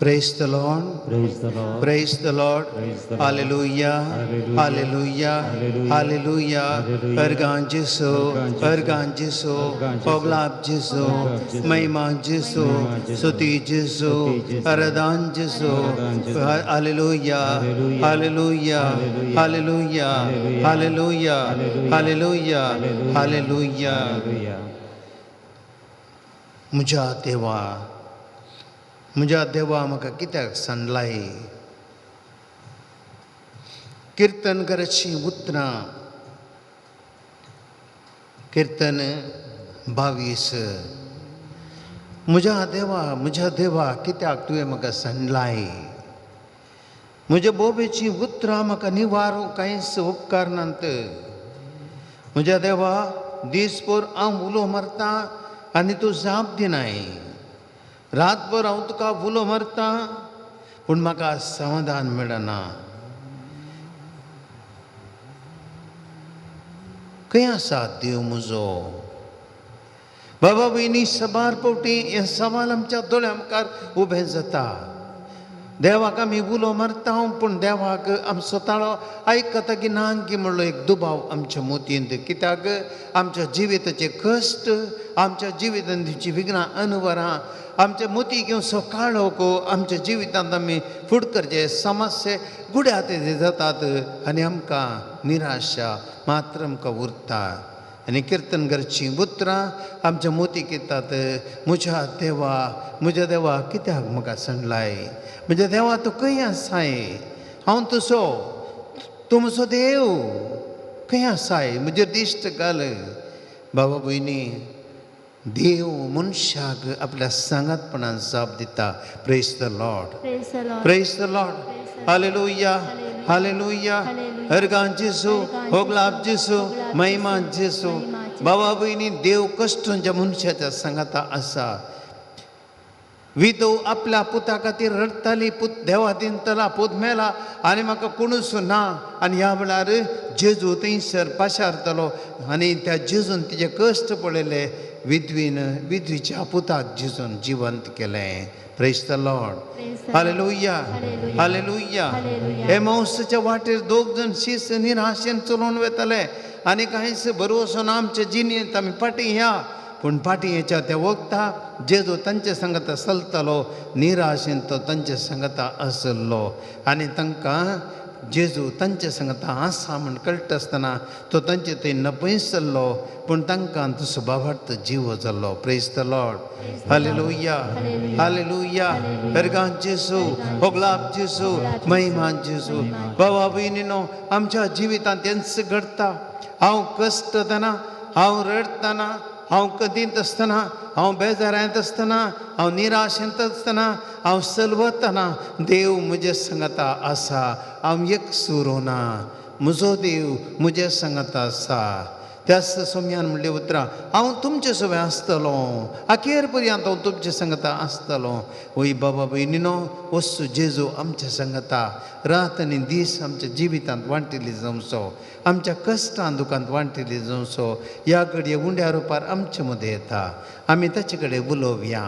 Praise the Lord. Praise the Lord. Praise the Lord. Praise the Lord. Hallelujah. Hallelujah. Hallelujah. Hallelujah. Hallelujah. Hallelujah. अर्गां जेसू, अर्गां जेसू, अर्गां जेसू, अर्गां जेसू, ओगलाब जेसू, ओगलाब जेसू, महिमा जेसू, महिमा जेसू, स्तुति जेसू, स्तुति जेसू, आराधन जेसू, आराधन जेसू, hallelujah. Hallelujah. Hallelujah. Hallelujah. Hallelujah. Hallelujah. Hallelujah. Hallelujah. Hallelujah. Hallelujah. म्हज्या देवा, म्हज्या देवा म्हाका कित्याक सांडलाय? किर्तन करचीं उतरां, किर्तन 22. म्हज्या देवा, म्हज्या देवा कित्याक तुवें म्हाका सांडलाय? म्हज्या बोबेचीं उतरां म्हाका निवारूंक कांयच उपकारनात. म्हज्या देवा, दीसभर हांव उलो मारता आनी तूं जाप दिनाय. रातभर हांव तुका उलो मारता पूण म्हाका समाधान मेळना. खंय आसा देव म्हजो? बाबा भयणी, सबार फावटी हें सवाल आमच्या दोळ्या मुखार उबें जाता. देवाक आमी उलो मारता पूण देवाक आमचो ताळो आयकता की ना की म्हणलो एक दुबाव आमच्या मोतयेंत. कित्याक आमच्या जिविताचे कश्ट, आमच्या जिवितांत दिवची विघ्नां अनवरां, आमच्या मोती घेवन सकाळ आमच्या जिवितांत आमी फुड करचे समस्ये गुड्या ते जातात आनी आमकां निराशा मात्र आमकां उरता. आनी किर्तन करचीं उतरां आमच्या मोतीक येतात. म्हज्या देवा, म्हज्या देवा कित्याक म्हाका सांडलाय? म्हज्या देवा तूं खंय आसाय? हांव तुजो, तूं म्हजो देव, खंय आसाय? म्हजेर दिश्ट घाल. बाबा भयणी, देव मनशाक आपल्या सांगातपणान जाप दिता. Praise the Lord. Praise the Lord. Praise the Lord. Hallelujah. Hallelujah. अर्गां जेसू, होगलाब जेसू, महिमा जेसू. बाबा भयणी, देव कश्टांच्या मनशाच्या सांगाता आसा. विधव आपल्या पुता खातीर रडटाली. पूत देवा दिनतला, पूत मेला आनी म्हाका कोणूच ना. आनी ह्या वेळार जेजू थंयसर पाशारतलो आनी त्या जेजून तिजे कश्ट पळयले. विधवीन विधवीच्या पुताक जेजून जिवंत केलें. Praise the Lord. Praise the Lord. Hallelujah. Hallelujah. Hallelujah. Hallelujah. हे मावसाच्या वाटेर दोग जण शीस निराशेन चलोवन वेताले आनी कांयच भरवसो ना आमचे जिणेंत आमी फाटीं या. पूण फाटीं येच्या त्या वखता जेजू तांचे सांगता चलतालो. निराशेन तो तांचे सांगता आसलो आनी तांकां जेजू तांचे सांगता आसा म्हण कळटा आसतना तो तांचे थंय नपयसल्लो पूण तांकां तसो बाबार्थ जीव जाल्लो. Praise the Lord. Hallelujah. Hallelujah. अर्गां जेजू, होगलाब जेजू, महिमा जेजू. बाबा भयणीनो, आमच्या जिवितांत तेंच घडटा. हांव कश्टतना, हांव रडटना, हांव कदींत आसतना, हांव बेजारांत आसतना, हांव निराशेंत आसतना, हांव सलवतना देव म्हजे सांगाता आसा. हांव एकसुरो ना, म्हजो देव म्हजे सांगाता आसा. त्याच सोम्यान म्हणलें उतरां, हांव तुमचे सोबे आसतलो, अखेर पर्यंत हांव तुमचे सांगता आसतलो. वय बाबा भयणीनो, वस्तू जेजू आमच्या सांगता रात आनी दीस आमच्या जिवितांत वांटिल्ली जावचो, आमच्या कश्टां दुखांत वांटिल्ली जावचो. ह्या घडये उंड्या रुपार आमचे मदें येता. आमी ताचे कडेन उलोवया,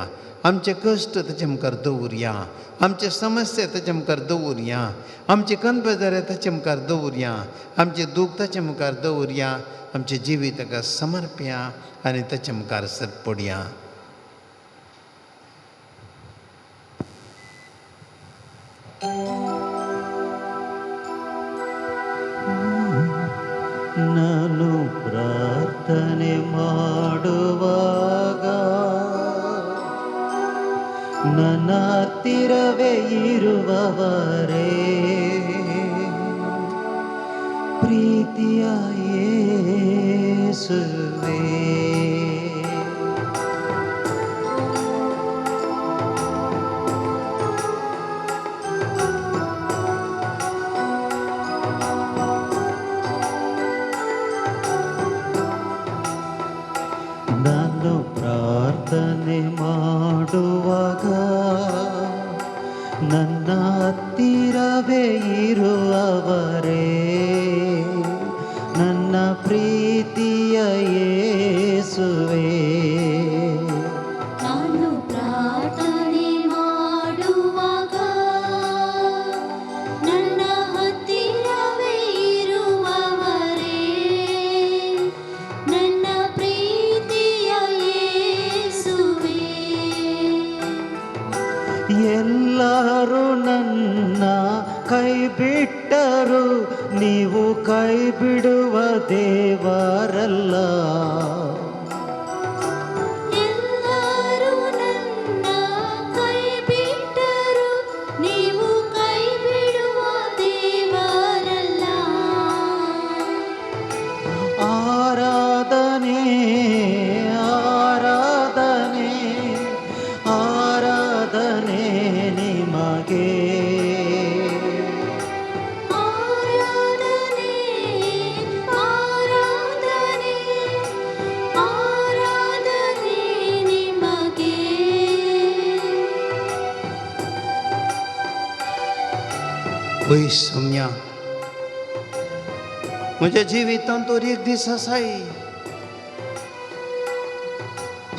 आमचे कश्ट ताचे मुखार दवरया, आमचे समस्या ताचे मुखार दवरया, आमचे कनबेजारे ताचे मुखार दवरया, आमचें दूख ताचे मुखार दवरया, आमचें जिवीत ताका समर्पया आनी ताचे मुखार सरपडया. ನಾನು ಪ್ರಾರ್ಥನೆ ಮಾಡುವಾಗ ನನ್ನ ಹತ್ತಿರವೇ ಇರುವವರೇ, ಪ್ರೀತಿಯ ಯೇಸುವೇ. ನಾನು ಪ್ರಾರ್ಥನೆ ಮಾಡುವಾಗ ನನ್ನ ಹತ್ತಿರವೇ ಇರುವವರೇ, ನನ್ನ ಪ್ರೀತಿಯ ಯೇಸುವೇ. ನಾನು ಪ್ರಾರ್ಥನೆ ಮಾಡುವಾಗ ಕೈ ಬಿಡುವ ದೇವರಲ್ಲ. ಎಲ್ಲರೂ ನನ್ನ ಕೈ ಬಿಟ್ಟರು, ನೀವು ಕೈ ಬಿಡುವ ದೇವರಲ್ಲ. ಆರಾಧನೆ ಆರಾಧನೆ ಆರಾಧನೆ ನಿಮಗೆ. ಆರಾಧನೆ ಆರಾಧನೆ ಆರಾಧನೆ ನಿಮಗೆ. वय सोम्या, म्हज्या जिवितांत तर एक दीस आसाय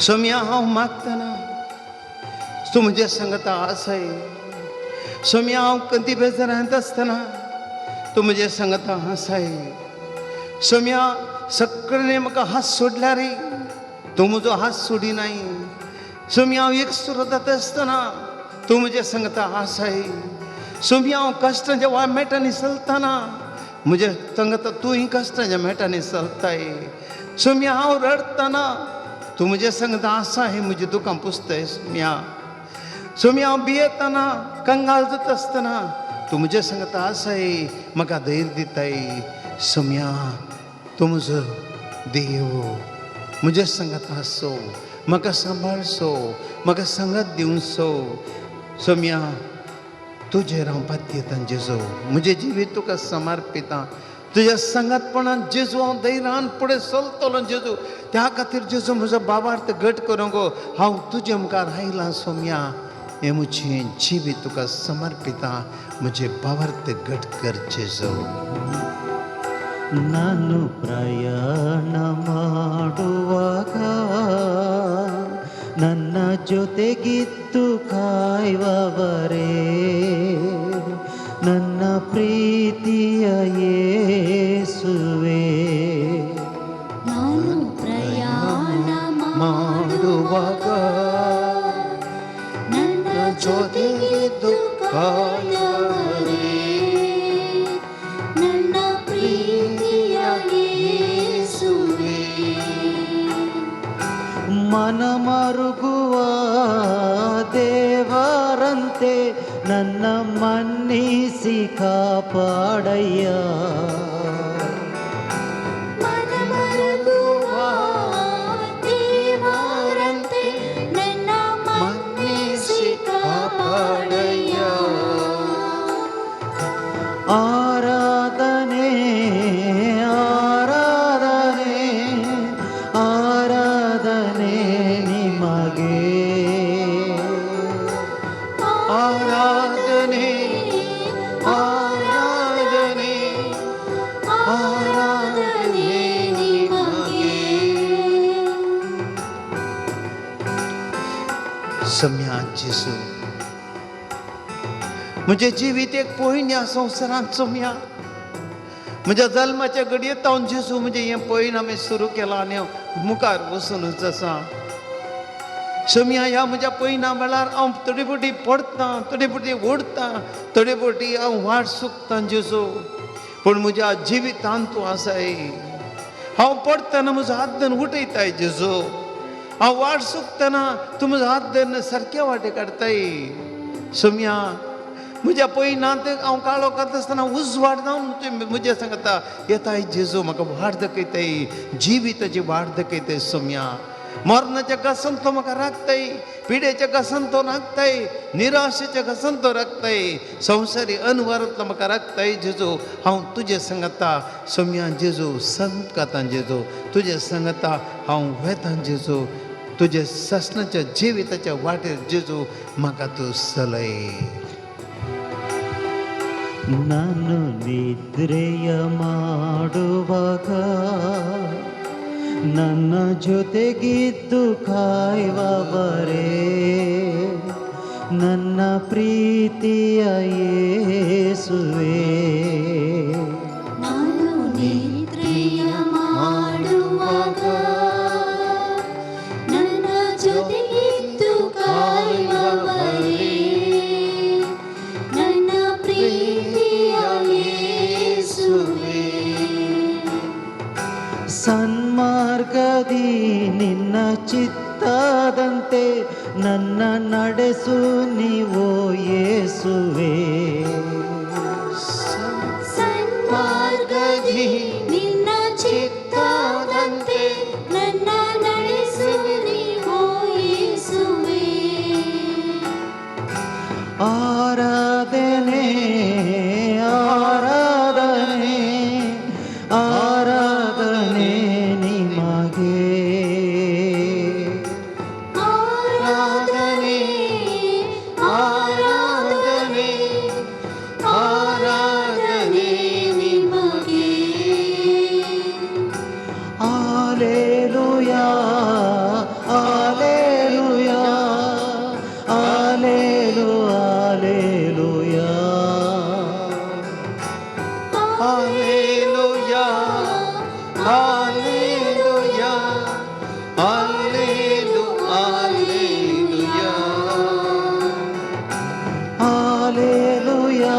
सोम्या, हांव मागतना तूं म्हज्या सांगता आसाय. सोम्या, हांव कंती बेजारांत आसतना तूं म्हज्या सांगता आसाय. सोम्या, सगळ्यांनी म्हाका हात सोडल्यार रे तूं म्हजो हात सोडिनाय. सोम्या, हांव एक सुरत आसतना तूं म्हज्या सांगता आसाय. सोम्या, हांव कश्टांच्या वा मेटांनी चलतना म्हज्या सांगता तूंय कश्टांच्या मेटांनी चलताय. सोम्या, हांव रडटना तूं म्हज्या सांगता आसा हें म्हजी दुकां पुसताय. सोम्या, सोम्या, हांव भियेतना कंगाल जाता आसतना तूं म्हज्या सांगता आसाय, म्हाका धैर्य दिताय. सोम्या, तूं म्हजो देव, म्हज्या सांगात आसो, म्हाका सांबाळसो, म्हाका सांगात दिवसो. सोम्या, तुजेर हांव पातयेतां जेजू, म्हजें जिवीत तुका समर्पितां. तुज्या सांगातपणान जेजू हांव धैर्यान फुडें चलतलो जेजू. त्या खातीर जेजू म्हजो बाबार्थ घट करूंक हांव तुजे मुखार आयलां. सोम्या, हें म्हजें जिवीत तुका समर्पितां, म्हजें बाबार्थ घट कर जेजू. ನಾನು ಪ್ರಯಾಣ ಮಾಡುವಾಗ ನನ್ನ ಜೊತೆಗಿದ್ದು ಕಾಯುವವರೇ, ನನ್ನ ಪ್ರೀತಿಯ ಯೇಸುವೆ. ನಾನು ಪ್ರಯಾಣ ಮಾಡುವಾಗ ನನ್ನ ಜೊತೆಗಿದ್ದು ಕಾಯುವವರೇ, ನನ್ನ ಪ್ರೀತಿಯ ಯೇಸುವೆ. ಮನ ಮರುಗುವ ದೇವರಂತೆ ನನ್ನ ಮನ್ನಿಸಿ ಕಾಪಾಡಯ್ಯ. ಮನಮರುಗುವ ದೇವರಂತೆ ನನ್ನ ಮನ್ನಿಸಿ ಕಾಪಾಡಯ್ಯ. ಆರಾಧನೆ ಆರಾಧನೆ ಆರಾಧನೆ ನಿಮಗೆ. ಆರಾಧನೆ ಆರಾಧನೆ ಆರಾಧನೆ ನಿಮಗೆ. सम्या जेजू, म्हजें जिवीत एक पयण ह्या संवसारांत. सोम्या, म्हज्या जल्माच्या घडयेत हांव जेजू म्हजें हें पयण हांवें सुरू केलां आनी हांव मुखार वचूनच आसा. सोम्या, ह्या म्हज्या पयणा वेळार हांव थोडे फावटी पडटा, थोडे फावटी ओडटा, थोडे फावटी हांव वाट चुकतां जेजू, पूण म्हज्या जिवितांत तूं आसाय. हांव पडटना म्हजो हात धरून उठयताय जेजू. हांव वाट चुकतना तूं म्हजो हात धरून सारक्या वाटे काडताय. सोम्या, म्हज्या पयणांत हांव काळो करता आसतना उजवाड जावन तुवें म्हज्या सांगता येताय जेजू, म्हाका वाट दाखयताय, जिविताची वाट दाखयताय. सोम्या, मरणाच्या घासान तो म्हाका राखताय, पिडेच्या घासान तो राखताय, निराशेच्या घासान तो राखताय, संवसारी अनवारांतलो म्हाका राखताय जेजू. हांव तुजे सांगता सोम्या जेजू संकातां जेजू, तुजे सांगता हांव वेतां जेजू, तुजे सासणाच्या जिविताच्या वाटेर जेजू म्हाका तूं चलय. ನಾನು ನಿದ್ರೆಯ ಮಾಡುವಾಗ ನನ್ನ ಜೊತೆಗಿದ್ದು ಕಾಯುವವರೇ, ನನ್ನ ಪ್ರೀತಿಯ ಯೇಸುವೆ. ನಾನು ನಿದ್ರೆಯ ಮಾಡುವಾಗ ನನ್ನ ಜೊತೆಗಿದ್ದು ಕಾಯುವವರೇ, ನನ್ನ ಪ್ರೀತಿಯ ಯೇಸುವೆ. ಸನ್ಮಾರ್ಗದಿ ನಿನ್ನ ಚಿತ್ತದಂತೆ ನನ್ನ ನಡೆಸು ನೀವು ಯೇಸುವೆ. ಸನ್ಮಾರ್ಗದಿ ನಿನ್ನ ಚಿತ್ತದಂತೆ ನನ್ನ ನಡೆಸು ನೀವು ಯೇಸುವೆ. ಆರಾಧನೆ, ಆರಾಧನೆ, ಆರಾಧನೆ ನಿಮಗೆ. ಆರಾಧನೆ, ಆರಾಧನೆ, ಆರಾಧನೆ ನಿಮಗೆ. ಆಲೇಲುಯಾ, ಆಲೇಲುಯಾ, ಆಲೇಲು, ಆಲೇಲುಯಾ. Hallelujah, hallelujah, hallelujah, hallelujah. Alleluia,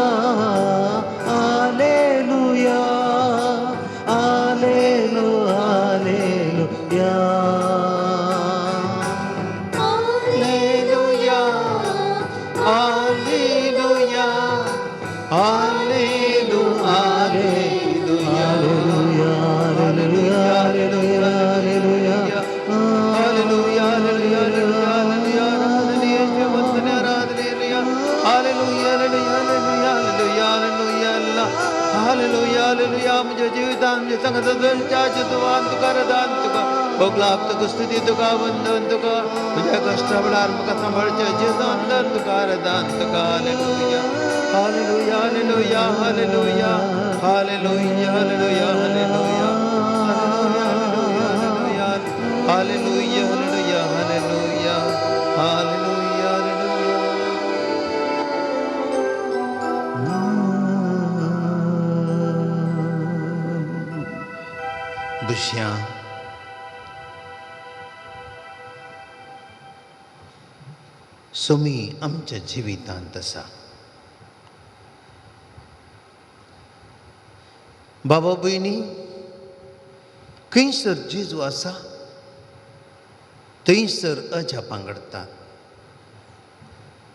alleluia, ಆಲೇಲು, alleluia. Hallelujah, hallelujah, hallelujah, hallelujah. Alleluia, alleluia, alleluia. Hallelujah, hallelujah, hallelujah, ಆರಾಧನೆ, ಯೇಸುವೆ, ವಂದನೆ, ಆರಾಧನೆ, hallelujah, hallelujah, hallelujah, hallelujah, hallelujah, hallelujah, hallelujah. म्हज्या जिवितान म्हज्या संगता दोनच्या तुका तुका रदान तुका भोगलाप तुका स्तुती तुका वंदन तुका. म्हज्या कश्टा वेळार म्हाका सांबाळच्या जेजू तुका रदान तुका. Hallelujah, hallelujah, hallelujah, hallelujah, hallelujah, hallelujah, hallelujah, hallelujah, hallelujah, hallelujah, hallelujah, hallelujah. दुसऱ्या सुमी आमच्या जिवितांत आसा. बाबा भयणी, खंयसर जेजू आसा थंयसर अजापां घडटात.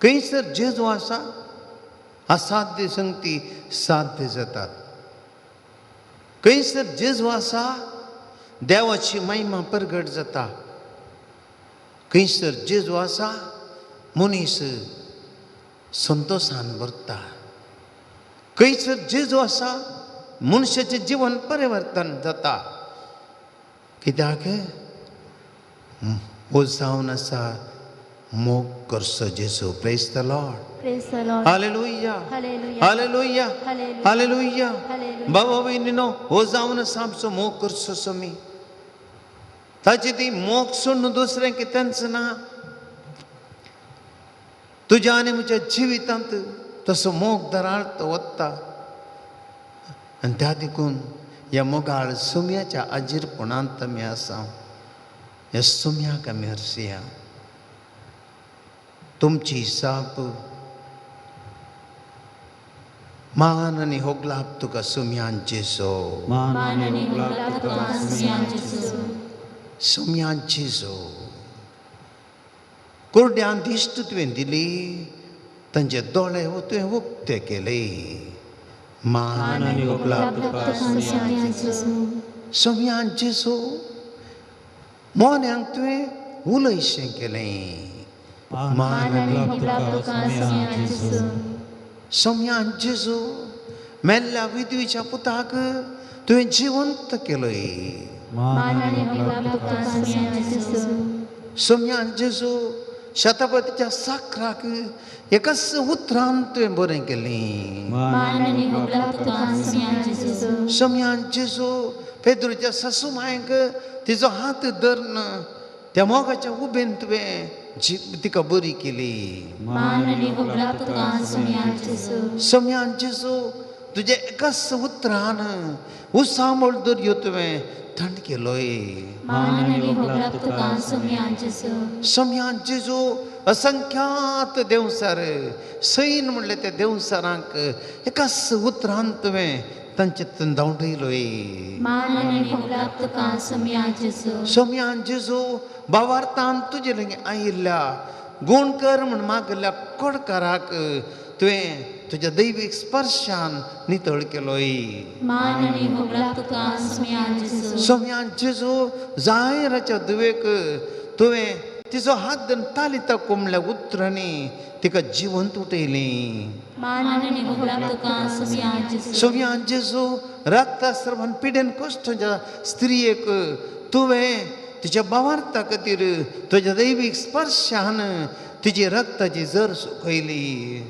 खंयसर जेजू आसा असाध्य संगती साध्य जातात. खंयसर जेजू आसा देवाची महिमा परगट जाता. खंयसर जेजू आसा मनीस संतोशान भरता. खंयसर जेजू आसा मनशाचें जिवन परिवर्तन जाता. कित्याक हो जावन आसा मोग करचो जेजू. Praise the Lord. Praise the Lord. Hallelujah. Hallelujah. Hallelujah. Hallelujah. Hallelujah. Hallelujah. बाबा भयणीनो, हो जावन आसा आमचो मोग करचो सोमी. ताची ती मोग सोडून दुसरें कितेंच ना. तुज्या आनी म्हज्या जिवितांत तसो मोग दराळ तो वता आनी त्या देखून ह्या मोगाळ सुम्याच्या आजीरपणांत आमी आसा. ह्या सुम्याक आमी हरसया. तुमची जाप मान आनी होगलाप तुका सुम्यान जेजो. मान मान आनी होगलाप तुका सुम्यान जेजू. सुम्यान जेजो, कुरड्यान दिश्ट तुवें दिली, तांचे दोळे तुवें उक्ते केले. मान मान आनी होगलाप तुका सुम्यान जेजू. सुम्यान जेजू, मोन्यांक तुवें उलयशें केलें. मान आनी होगलाप तुका सुम्यान जेजू. सोम्यान जेजू, मेल्ल्या विधवीच्या पुताक तुवें जिवंत केलय. मान आनी होगलाप तुका सुम्यान जेजू. सोम्यान जेजू, शतपतीच्या साकराक एकाच उतरान तुवें बरें केलें. मान आनी होगलाप तुका सुम्यान जेजू. सोम्यान जेजू, पेद्रूच्या सासू मांयक तिचो हात धरून त्या मोगाच्या उबेन तुवें तिका बरी केली. मान आनी होगलाप तुका सुम्यान जेजू. सोम्यान जेजू, तुज्या एकाच उतरान उसामळ दर्यो तुवें थंड केलोय. मान आनी होगडाप तुका सोम्या जेजू. सोम्यान जेजू असंख्यात देंवचार सैन म्हणले त्या देंवचारांक एकाच उतरान तुवें तांचे धांवडयलोय. मान आनी होगडाप तुका सोम्या जेजू. सोम्यान जेजू बावार्थान तुजे लागीं आयिल्ल्या गुण कर म्हूण मागल्या कोडकाराक तुवें तुज्या दैवीक स्पर्शान नितळ केलोय. मान आनी होगडाप तुका सोम्या जेजू. सोम्यान जेजू जायराच्या धुवेक तुवें तिचो हात धरून तालिता कोंबल्या उतरांनी तिका जिवंत उठयली. मान आनी होगडाप तुका सोम्या जेजू. सोम्यान जेजू रक्तस्रावान पिडेन कश्टाच्या स्त्रियेक तुवें तिच्या बावार्था खातीर तुज्या दैवीक स्पर्शान तिची रक्ताची जर सुकयली.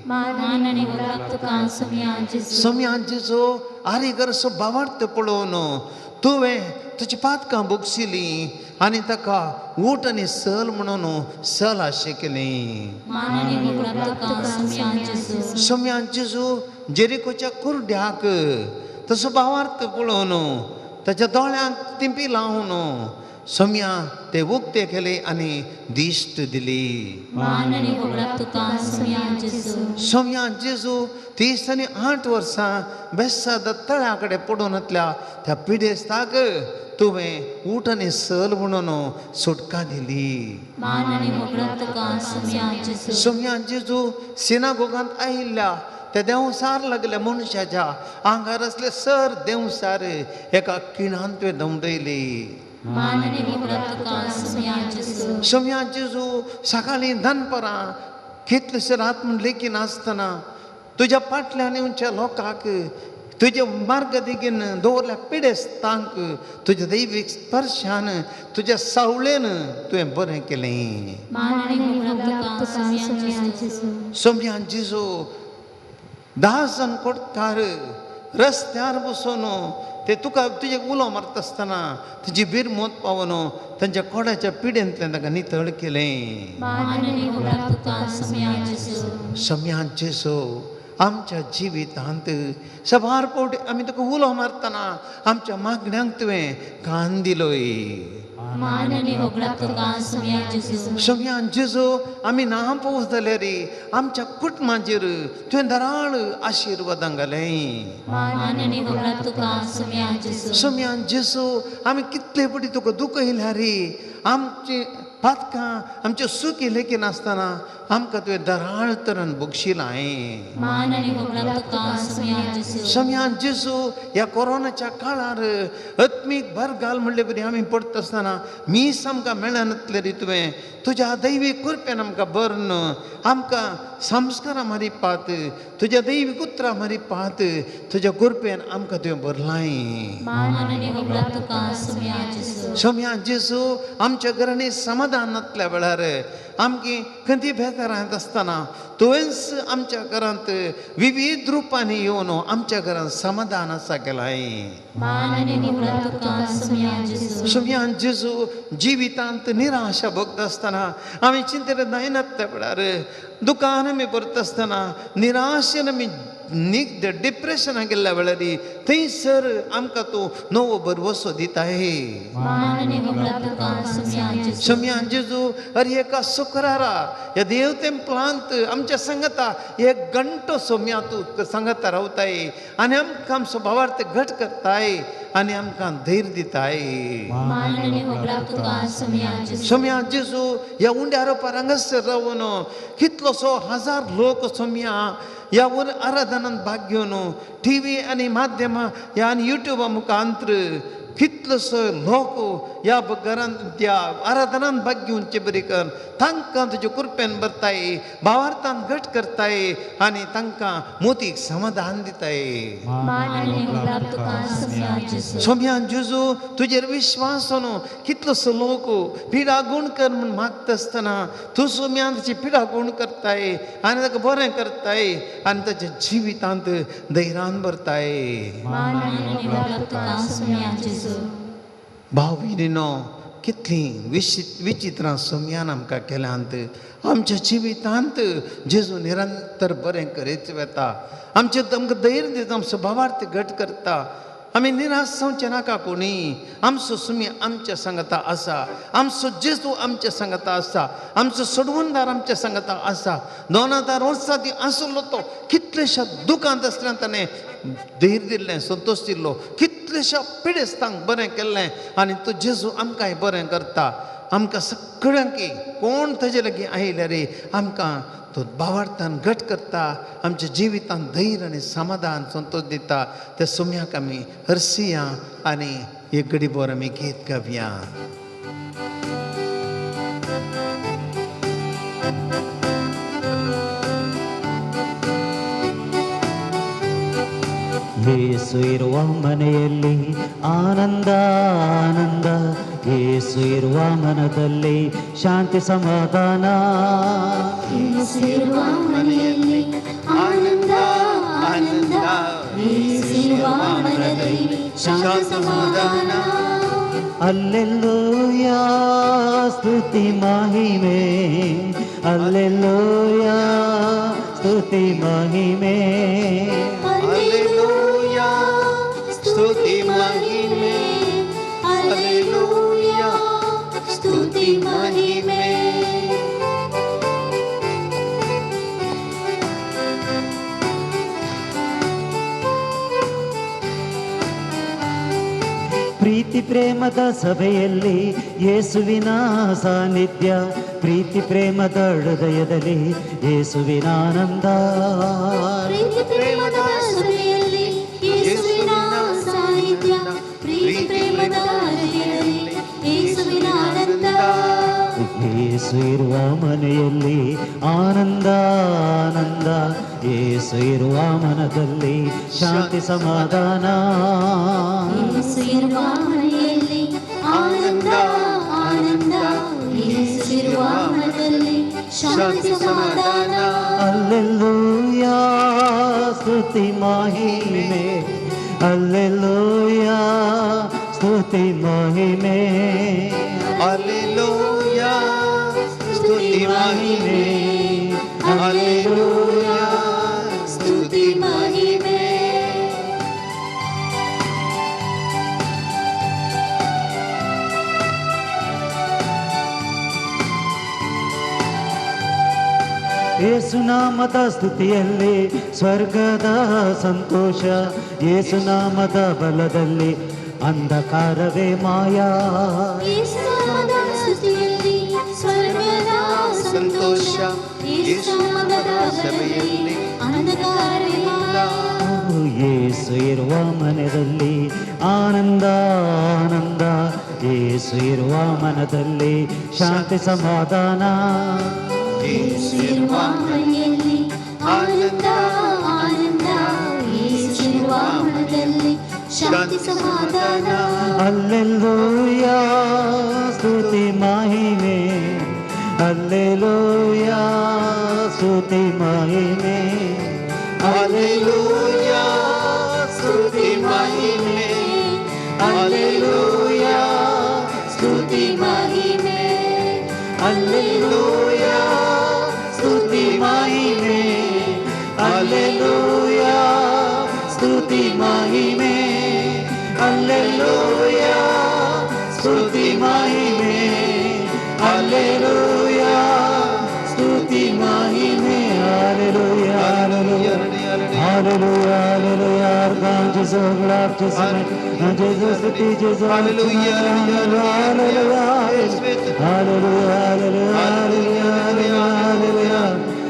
मान आनी होगडाप तुका सोम्या जेजू. सोम्यान जेजू आरीगरसो बावार्थ पळोवन तुवें तुजी पातकां भोगशिली आनी ताका ऊट आनी सल म्हणून सल आशें केली. मान आनी होगडाप तुका सोम्या जेजू. सोम्यान जेजू जेरिकोच्या कुर्ड्याक तसो भावार्थ पळोवन ताच्या दोळ्यांक तिंपी लावन सोम्या ते उक्ते केले आनी दिश्ट दिली. मान आनी होगडाप तुका सोम्या जेजू. सोम्या जेजू 38 वर्सां बेसाद तळ्या कडेन पडून आसल्या त्या पिडेस्ताक तुवें ऊट आनी सल म्हणून सुटका दिली. मान आनी होगडाप तुका सोम्या जेजू. सोम्या जेजू सिनागोगांत आयिल्ल्या त्या देंवसार लागल्या मनशाच्या आंगार आसले सर देंवसार एका किणान तुवें दमडयली. मान आनी होगडाप तुका सोम्या जेजू. सोम्या जेजू सकाळीं दनपरां कितलेशे रात म्हूण लेखिनासतना तुज्या फाटल्यान येवच्या लोकांक तुज्या मार्ग देगेन दवरल्या पिडेस्तांक तुज्या दैवीक स्पर्शान तुज्या सावळेन तुवें बरें केलें. मान आनी होगडाप तुका सोम्या जेजू. सोम्या जेजू 10 जाण कोटकार रस्त्यार बसून ते तुका तुजे उलो मारता आसतना तुजी बिरमोत पावून तांच्या कोडाच्या पिडेंतल्यान ताका नितळ केलें. मान आनी होगडाप तुका सोम्या जेजू. सोम्या जेजू आमच्या जिवितांत सबार फावटी आमी तुका उलो मारतना आमच्या मागण्यांक तुवें कान दिलोय. मान आनी होगडाप तुका सोम्या जेजू. सोम्या जेजू आमी ना पोवस जाल्यार आमच्या कुटुंबाचेर तुवें दराळ आशिर्वादां घालें. मान आनी होगडाप तुका सोम्या जेजू. सोम्या जेजू आमी कितले फावटी तुका दुखयल्या रे आमची पातकां आमच्यो सुकी लेखिनासतना आमकां तुवें दराळ तरान बक्षिलां. मान आनी होगडाप तुका सोम्या जेजू. सोम्या जेजू ह्या कोरोनाच्या काळार आत्मीक भर घाल म्हणले बरी आमी पडटा आसतना मीस आमकां मेळनातले रे तुवें तुज्या दैवीक कृपेन आमकां बर्न आमकां संस्कारां मारिपात तुज्या दैवीक उतरां मारिपात तुज्या कृपेन आमकां तुवें भरलाय. मान आनी होगडाप तुका सोम्या जेजू. सोम्या जेजू आमच्या घरांनी समाधान नातल्या वेळार आमकी खंती बेजारांत आसतना तुवेंच आमच्या घरांत विविध रुपांनी येवन आमच्या घरांत समाधान आसा केलाय. मान आनी होगडाप तुका सोम्या जेजू. सोम्या जेजू जिवितांत निराशा भोगता आसतना आमी चिंतेन जायनातल्या वेळार दुकान आमी भरता आसतना निराशेन आमी डिप्रेशनाक गेल्ल्या वेळार थंयसर आमकां तूं नवो भरवसो दिताय. मान आनी होगडाप तुका सोम्या जेजू. सोम्या जेजू अरे एका शुक्रारा ह्या देव तेंपलांत आमच्या सांगता एक घंटो सोम्या तूं सांगता रावताय आनी आमकां आमचो भावार्थ घट करताय आनी आमकां धैर्य दिताय. मान आनी होगडाप तुका सोम्या जेजू. सोम्या जेजू ह्या उंड्या रोपार हांगासर रावन कितलोसो हजार लोक सोम्या ह्या आराधनान भाग घेवन टी व्ही आनी माध्यमां ह्या आनी युट्यूबा मुखांत्र कितलोसो लोक ह्या घरांत त्या आराधनान भाग घेवचे बरी कर तांकां तुजे कृपेन भरताय भावार्थान घट करताय आनी तांकां मोतीक समाधान दिताय. मान आनी होगडाप तुका सोम्या जेजू. सोम्या जेजू तुजेर विश्वास न्हू कितलोसो लोक पिडा गुण कर म्हूण मागता आसतना तूं सोम्या ताची पिडा गुण करताय आनी ताका बरें करताय आनी ताच्या जिवितांत धैर्यान भरताय. मान आनी होगडाप तुका सोम्या जेजू. भाव भयणीनो कितलीं विचित्रां सोम्यान आमकां केल्यांत आमच्या जिवितांत जेजू निरंतर बरें करीत वता आमचें आमकां धैर्य दिता आमचो भावार्थ घट करता आमी निराश जावचें नाका कोणी. आमचो सुमी आमच्या सांगता आसा, आमचो जेजू आमच्या सांगता आसा, आमचो सोडवणदार आमच्या सांगता आसा. 2000 वर्सां ती आसलो तो कितलेश्या दुकांत आसल्या ताणें धीर दिल्लें, संतोश दिल्लो, कितलेश्या पिडेस्तांक बरें केल्लें आनी तो जेजू आमकांय बरें करता. आमकां सगळ्यांकी कोण ताजे लागीं आयल्यार आमकां तो भावार्थान घट करता, आमच्या जिवितान धैर्य आनी समाधान संतोश दिता. त्या सुम्याक आमी हरसिया आनी एक गडीभर आमी गीत गावया. ಯೇಸು ಇರುವ ಮನೆಯಲ್ಲಿ ಆನಂದ ಆನಂದ, ಯೇಸು ಇರುವ ಮನದಲ್ಲಿ ಶಾಂತಿ ಸಮಾಧಾನ. ಯೇಸು ಇರುವ ಮನೆಯಲ್ಲಿ ಆನಂದ ಆನಂದ, ಯೇಸು ಇರುವ ಮನದಲ್ಲಿ ಶಾಂತಿ ಸಮಾಧಾನ. ಅಲ್ಲೆಲೂಯಾ ಸ್ತುತಿ ಮಹಿಮೆ, ಅಲ್ಲೆಲೂಯಾ ಸ್ತುತಿ ಮಹಿಮೆ, ಅಲ್ಲೆಲೂಯಾ ಸ್ತುತಿ ಮಹಿಮೆ, ಅಲ್ಲೆಲೂಯಾ ಸ್ತುತಿ ಮಹಿಮೆ. ಪ್ರೀತಿ ಪ್ರೇಮದ ಸಭೆಯಲ್ಲಿ ಯೇಸುವಿನ ಸಾನ್ನಿಧ್ಯ, ಪ್ರೀತಿ ಪ್ರೇಮದ ಹೃದಯದಲ್ಲಿ ಯೇಸುವಿನ ಆನಂದ. ಪ್ರೀತಿ ಪ್ರೇಮದ ಸಭೆಯಲ್ಲಿ ಯೇಸುವಿನ ಸಾನ್ನಿಧ್ಯ, ಪ್ರೀತಿ ಪ್ರೇಮದ ಹೃದಯದಲ್ಲಿ ಯೇಸುವಿನ ಆನಂದ. ಯೇಸು ಇರುವ ಮನೆಯಲ್ಲಿ ಆನಂದ ಆನಂದ, ಯೇಸು ಇರುವ ಮನದಲ್ಲಿ ಶಾಂತಿ ಸಮಾಧಾನ. ಯೇಸು ಇರುವ ಮನೆಯಲ್ಲಿ ಆನಂದ ಆನಂದ, ಯೇಸು ಇರುವ ಮನದಲ್ಲಿ ಶಾಂತಿ ಸಮಾಧಾನ. ಅಲ್ಲೆಲೂಯಾ ಸ್ತುತಿ ಮಹಿಮೆ, ಅಲ್ಲೆಲೂಯಾ ಸ್ತುತಿ ಮಹಿಮೆ, ಅಲ್ಲೆಲೂಯಾ ಸ್ತುತಿ ಮಹಿಮೆ, ಅಲ್ಲೆಲೂಯಾ ಸ್ತುತಿ ಮಹಿಮೆ. ಯೇಸುನಾಮದ ಸ್ತುತಿಯಲ್ಲಿ ಸ್ವರ್ಗದ ಸಂತೋಷ, ಯೇಸುನಾಮದ ಬಲದಲ್ಲಿ ಅಂಧಕಾರವೇ ಮಾಯಾ. ಯೇಸುನಾಮದ ಸ್ತುತಿಯಲ್ಲಿ ಸ್ವರ್ಗದ ಸಂತೋಷ, ಯೇಸುನಾಮದ ಬಲದಲ್ಲಿ ಅಂಧಕಾರವೇ ಮಾಯಾ. ಯೇಸು ಇರುವ ಮನದಲ್ಲಿ ಆನಂದ ಆನಂದ, ಯೇಸು ಇರುವ ಮನದಲ್ಲಿ ಶಾಂತಿ ಸಮಾಧಾನ. ಯೇಸು ಇರುವ ಮನೆಯಲ್ಲಿ ಆನಂದ ಆನಂದ, ಯೇಸು ಇರುವ ಮನದಲ್ಲಿ ಶಾಂತಿ ಸಮಾಧಾನ. ಅಲ್ಲೆಲೂಯಾ ಸ್ತುತಿ ಮಹಿಮೆ, ಅಲ್ಲೆಲೂಯಾ ಸ್ತುತಿ ಮಹಿಮೆ, ಅಲ್ಲೆಲೂಯಾ ಸ್ತುತಿ ಮಹಿಮೆ, ಅಲ್ಲೆಲೂಯಾ ಸ್ತುತಿ ಮಹಿಮೆ, ಅಲ್ಲೆಲೂಯಾ ಸ್ತುತಿ ಮಹಿಮೆ, ಅಲ್ಲೆಲೂಯಾ ಸ್ತುತಿ ಮಹಿಮೆ, ಅಲ್ಲೆಲೂಯಾ ಸ್ತುತಿ ಮಹಿಮೆ, ಅಲ್ಲೆಲೂಯಾ ಸ್ತುತಿ ಮಹಿಮೆ. Hallelujah hallelujah hallelujah hallelujah. Jesus glad Jesus Jesus ಸ್ತುತಿ ಜೇಸು. Hallelujah hallelujah hallelujah hallelujah hallelujah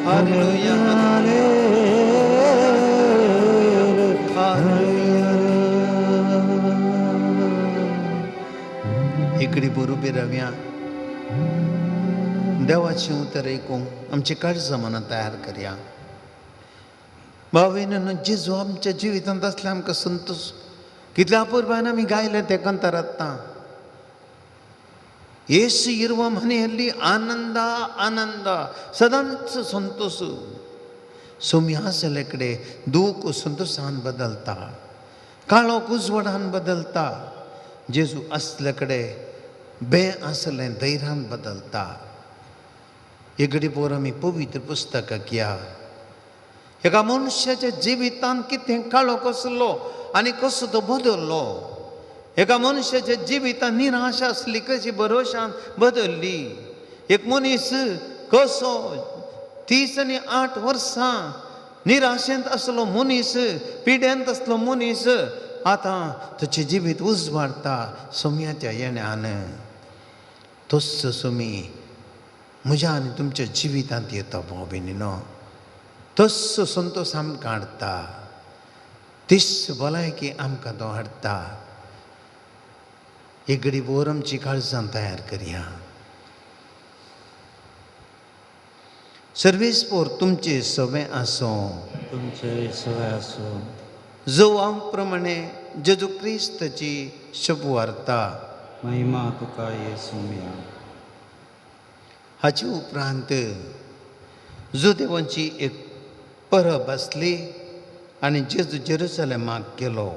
hallelujah hallelujah. इकडे बरोबर रावया, देवाचें उतर आयकूंक आमची काळजां मनां तयार करया. भाव-भयणांनो, जेजू आमच्या जिवितांत आसल्यार आमकां संतोश. कितल्या अपुरबायेन आमी गायलें तें कांतार आतां. येसू इರುವ मನೆಯಲ್ಲಿ आनंद आनंद, सदांच संतोश. सोमी आसले कडेन दूख संतोशान बदलता, काळोख उजवाडान बदलता. जेजू आसले कडेन बे आसलें धैर्यान बदलता. हे घडी पोर आमी पवित्र पुस्तकाक या. एका मनशाच्या जिवितांत कितें काळोख आसलो आनी कसो तो बदल्लो, एका मनशाच्या जिवितांत निराशा आसली कशी भरोशान बदल्ली, एक मनीस कसो 38 वर्सां निराशेंत आसलो मनीस, पिड्यांत आसलो मनीस आतां ताचें जिवीत उजवाडटा सोम्याच्या येण्यान. तोच सोमी म्हज्या आनी तुमच्या जिवितांत येता भाव भयणीनो, तोच संतोश आमकां हाडटा, तीच भलायकी आमकां तो हाडटा. एक घडी भोर आमची काळजां तयार करया. सर्वेस पोर तुमचे सवें आसूं, तुमचे सवें आसूं. जोवां प्रमाणे जेजू क्रिस्ताची शुभवार्ता. महिमा तुका येसुम्या. हाचे उपरांत जुदेवांची एक परब आसली आनी जेजू जेरुसलेमाक गेलो.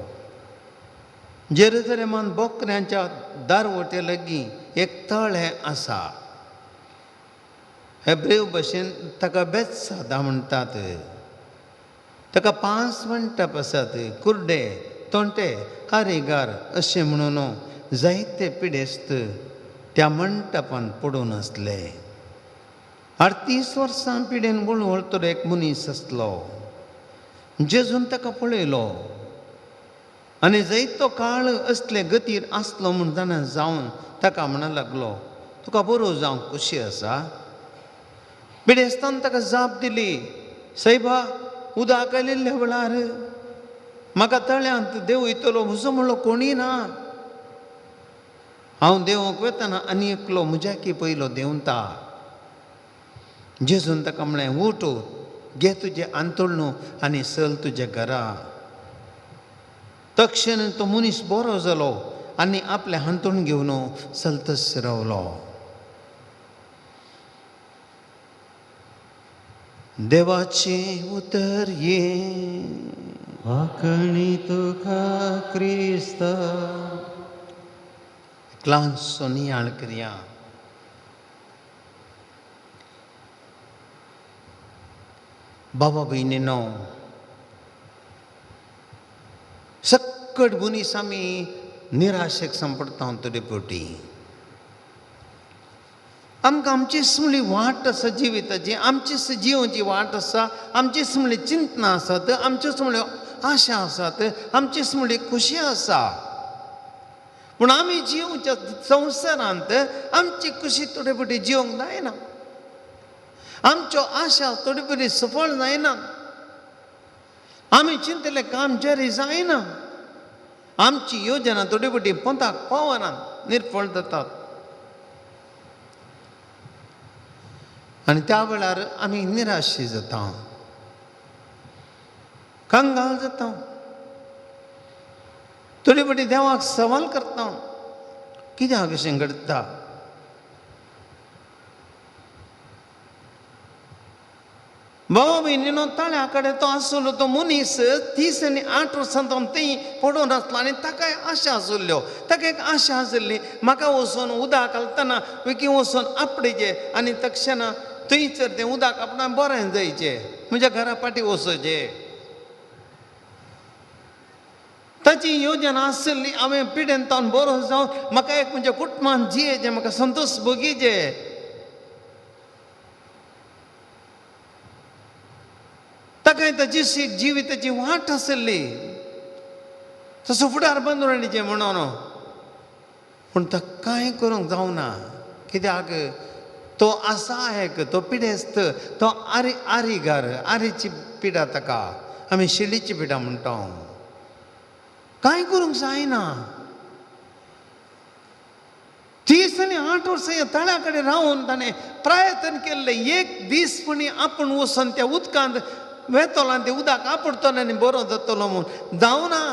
जेरुसलेमान बोकऱ्यांच्या दारवटे लागीं एक तळें आसा. हेब्रेव भाशेन ताका बेत्सादा म्हणटात. ताका 5 मंटप आसात. कुर्डे, तोंटे, आरेगार अशें म्हणून जायते पिडेस्त त्या मंटपान पडून आसले. 38 वर्सां पिडेन वळवळटलो एक मनीस आसलो. जेजून ताका पळयलो आनी जायतो काळ असले गतीर आसलो म्हूण जाणा जावन ताका म्हणूंक लागलो, तुका बरो जावंक खोशी आसा? पिडेस्तान ताका जाप दिली, सायबा, उदक आयिल्ल्या वेळार म्हाका तळ्यांत देंवयतलो म्हजो म्हणलो कोणीय ना. हांव देंवूंक वेतना आनी एकलो म्हज्याकी पयलो देंवता. जेजून ताका म्हणलें, उठ, घे तुजें आंतोळणू आनी चल तुज्या घरा. तक्षण तो मनीस बरो जालो आनी आपलें हांतूण घेवन चलतच रावलो. देवाचें उतर ये वाकणी तुका क्रिस्ता. ल्हानसो नियाळ करया. बाबा भयणीनो, सक्कट मनीस आमी निराशेक सांपडटा थोडे फावटी. आमकां आमचीच म्हणली वाट आसा जिविताची, आमचीच जिवची वाट आसा, आमचीच म्हणली चिंतना आसात, आमचीच म्हणल्यो आशा आसात, आमचीच म्हणली खुशी आसा. पूण आमी जिवच्या संवसारांत आमची खुशी थोडे फावटी जिवंक जायना, आमच्यो आशा थोडे फावटी सफळ जायना, आमी चिंतलें काम जारी जायना, आमची योजना थोडे फावटी पोंताक पावना, निर्फळ जातात. आनी त्या वेळार आमी निराशी जाता, कंगाल जाता, थोडे फावटी देवाक सवाल करता, कित्याक अशें घडटा? बाबा भयणीनो, तळ्या कडेन तो आसलो तो मनीस 38 वर्सां तो थंय पडून आसलो आनी ताकाय आशा आशिल्ल्यो, ताका एक आशा आशिल्ली, म्हाका वचून उदक घालतना विकी वचून आपडेचें आनी तक्षणा थंयसर तें उदक आपणाक बरें जायचें, म्हज्या घरा फाटीं वचचें. ताची योजना आशिल्ली, हांवें पिडेन तावन बरो जावन म्हाका एक म्हज्या कुटुंबान जियेचें, म्हाका संतोश भोगीचें. ताका ताची जिविताची वाट आशिल्ली, तसो फुडार बंद रावचें म्हणून. पूण ताका कांय करूंक जावना, कित्याक तो आसा एक, तो पिडेस्त, तो आरी आरीगार, आरीची पिडा ताका आमी शिलीची पिडा म्हणटा. कांय करूंक जायना. 38 वर्सां ह्या तळ्या कडेन रावन ताणें प्रयत्न केल्ले, एक दीस पुणी आपूण वचून त्या उदकांत वेतलो आनी तें उदक आपडटलो आनी बरो जातलो म्हूण, जावना.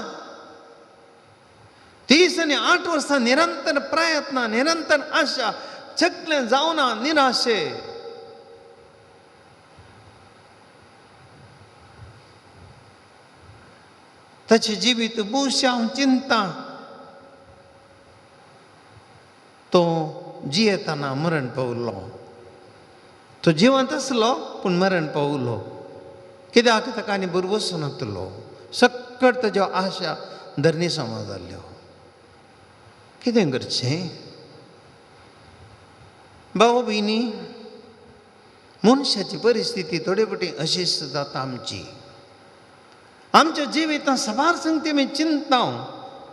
38 वर्सां निरंतर प्रयत्न, निरंतर आशा, सगळें जावना, निराशे. ताचें जिवीत भोवशा हांव चिंता, तो जियेतना मरण पावलो. तो जिवंत आसलो पूण मरण पावलो. कित्याक ताका आनी भरवंसो नातलो, सक्कट ताज्यो आशा धरणी समा जाल्ल्यो. कितें करचें भाव भयणी? मनशाची परिस्थिती थोडे फावटी अशीच जाता आमची. आमच्या जिवितांत साबार संगती आमी चिंतता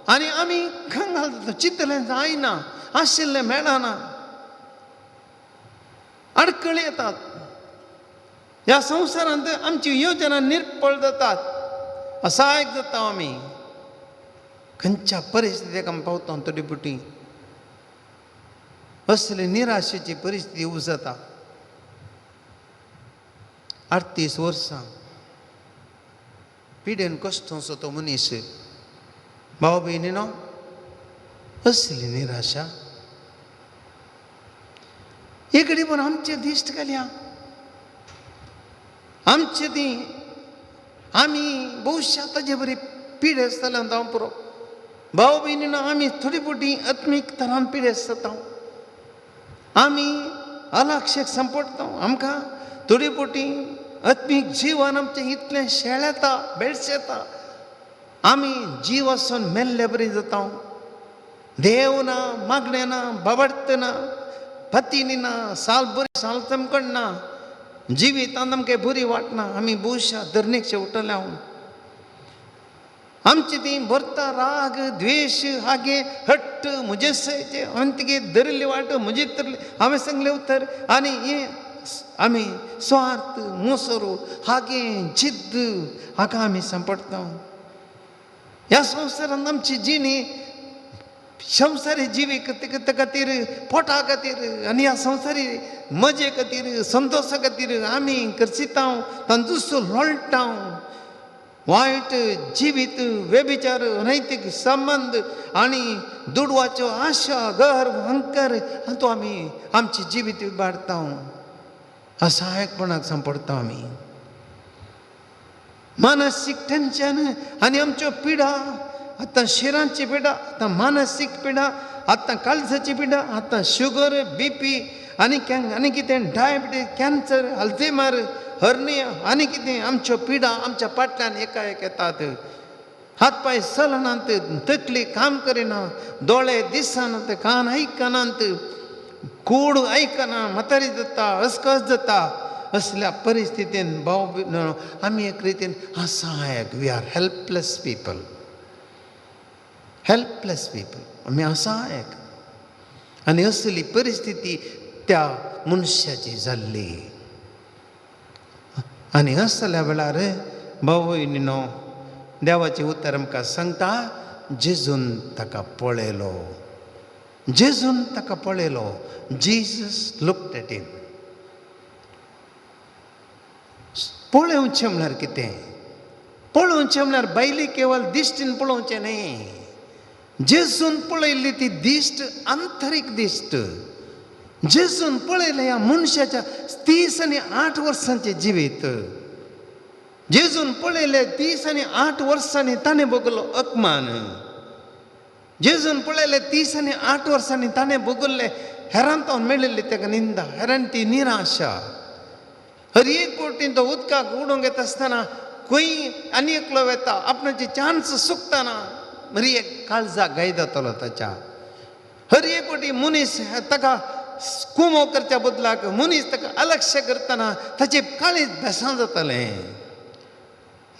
आनी आमी कंगाल जाता. चिंतलें जायना, आशिल्लें मेळना, आडखळी येतात. ह्या संवसारांत आमची योजना निर्पळ जातात, असहायक जाता आमी. खंयच्या परिस्थितीक आमी पावता थोडी फावटी असली निराशेची परिस्थिती उजता. 38 वर्सां पिडेन कश्टोसो तो मनीस. भाव भयणीनो, असली निराशा एक पण आमचे दिश्ट घालया. आमचे ती आमी भविश्या ताजे बरी पिडे आसतले हांव पुरो. भाव भयणीनो, आमी थोडी फावटी आत्मीक तरान पिडे आसता, आमी अलक्षेक संपडटा. आमकां थोडी फावटी आत्मीक जिवन आमचें इतलें शेळेता, बेळशेता, आमी जीव आसून मेल्ले बरी जाता. देव ना, मागणें ना, बाबडत ना, पतीनी ना, साल बरी साल चमकण ना, जिवितांत आमकां बरी वाटना. आमी भविश्या धरणीक शेवटले. हांव आमची ती भरता राग द्वेश हागे हट्ट म्हजे सयचे हांवें तिगे धरिल्ली वाट म्हजी धरली, हांवें सांगलें उतर आनी हें आमी स्वार्थ मोसरो हागे जिद्द हाका आमी सांपडटा. ह्या संवसारांत आमची जिणी संवसारी जिवी खातीर, पोटा खातीर आनी ह्या संवसारी मजे खातीर, संतोशा खातीर आमी करसिता, तांचो लोळटा. वायट जिवीत, व्यभिचार, अनैतीक संबंद आनी दुडवाच्यो आशा, गर्व, अहंकार हातूंत आमी आमची जिवीत इबाडटा, असहायकपणाक सांपडटा आमी. मानसीक टेन्शन आनी आमच्यो पिडा, आतां शिरांची पिडा, आतां मानसीक पिडा, आतां काळजाची पिडा, आतां शुगर, बीपी आनी आनी कितें डायबिटीज, कॅन्सर, अल्झेमर, हर्निया आनी कितें आमच्यो पिडा आमच्या फाटल्यान एकाएक येतात. हात पांय चलनात, तकली काम करिना, दोळे दिसनात, कान आयकनात, कूड आयकना, म्हातारी जाता, अस्कस जाता. असल्या परिस्थितीन भाव आमी एक रितीन असहायक. We are helpless people, helpless people, आमी असहायक. आनी असली परिस्थिती त्या मनशाची जाल्ली. आनी असल्या वेळार भाव भयणीनो, देवाचें उतर आमकां सांगता, जेजून ताका पळयलो, जेजून ताका पळयलो. Jesus looked at him. पळोवचें म्हळ्यार कितें? पळोवचें म्हळ्यार बायली केवल दिश्टीन पळोवचें न्ही. जेजून पळयल्ली ती दिश्ट आंतरीक दिश्ट. जेजून पळयलें ह्या मनशाच्या 38 वर्सांचें जिवीत. जेजून पळयलें 38 वर्सांनी ताणें भोगलो अपमान. जेजून पळयलें 38 वर्सांनी ताणें भोगल्लें हेरांतावन मेळिल्ली ताका निंदा, हेरान ती निराशा. हर एक फावटी तो उदकाक उडोवंक येता आसतना खंय आनी एकलो वेता, आपणाची चान्स सुकतना मरी एक काळजाक घाय जातलो ताच्या. हर एक फावटी मनीस ताका कुमो करच्या बदलाक मनीस ताका अलक्ष करतना ताचे काळीज बेसां जातालें.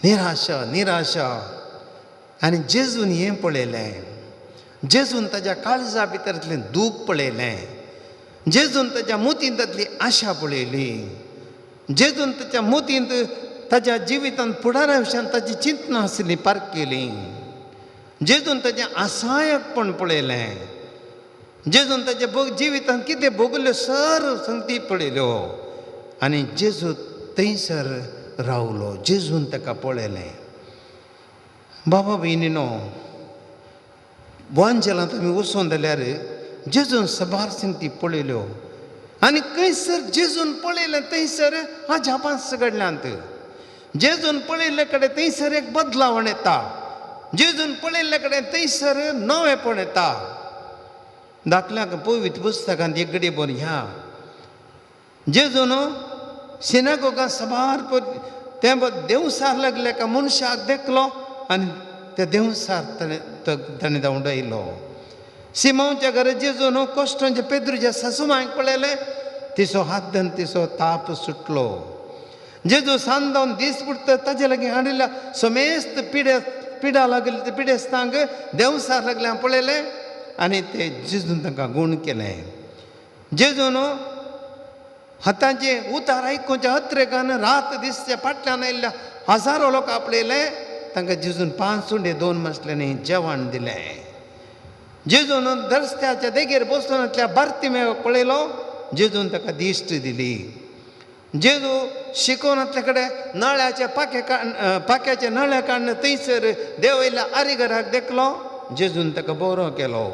निराशा, निराशा. आनी जेजून हें पळयलें, जेजून ताज्या काळजा भितरतलें दूख पळयलें, जेजून ताज्या मोतींतली आशा पळयली, जेजून ताच्या मोतींत ताज्या जिवितांत फुडारा विशयान ताची चिंतना आसली पार्क केली, जेजून ताजें असहायकपण पळयलें, जेजून ताच्या जिवितांत कितें भोगल्यो सर संगती पळयल्यो. आनी जेजू थंयसर रावलो, जेजून ताका पळयलें. बाबा भयणीनो, वांजेलांत आमी वचून जाल्यार जेजून सबार संगती पळयल्यो आनी खंयसर जेजून पळयलें थंयसर अजापां घडल्यांत. जेजून पळयल्ले कडेन थंयसर एक बदलावण येता, जेजून पळयल्ले कडेन थंयसर नवेपण येता. दाखल्याक पवित्र पुस्तकांत एक घडी बरी ह्या जेजून सिनागोगां सबार तें देवसार लागले का मनशाक देखलो आनी त्या देवसार ताणें ताणें धांवडायलो. सिमांवच्या घरा जेजू न्हू कश्टांच्या पेद्रूच्या सासुमांक पळयलें, तिचो हात धरून तिचो ताप सुटलो. जेजू सांदावन दीस पुरता ताजे लागीं हाडिल्ल्या समेस्त पिडे पिडा लागले ते पिडेस्तांक देवसार लागले पळयलें आनी ते जेजून तांकां गूण केलें. जेजून हातांचे उतार आयकुच्या अत्रेकान रात दिसच्या फाटल्यान आयिल्ल्या हजारो लोक आपडयले, तांकां जेजून 5 उंडे 2 मसल्यांनी जेवण दिलें. जेजून दरस्त्याच्या देगेर बसून त्या बार्तिमेवाक पळयलो, जेजून ताका दिश्ट दिली. जेजू शिकोवनातल्या कडेन नळ्याचे पाखे पाक्याचे नळे काडून थंयसर देवयल्या आरिगराक देखलो, जेजून ताका बरो केलो.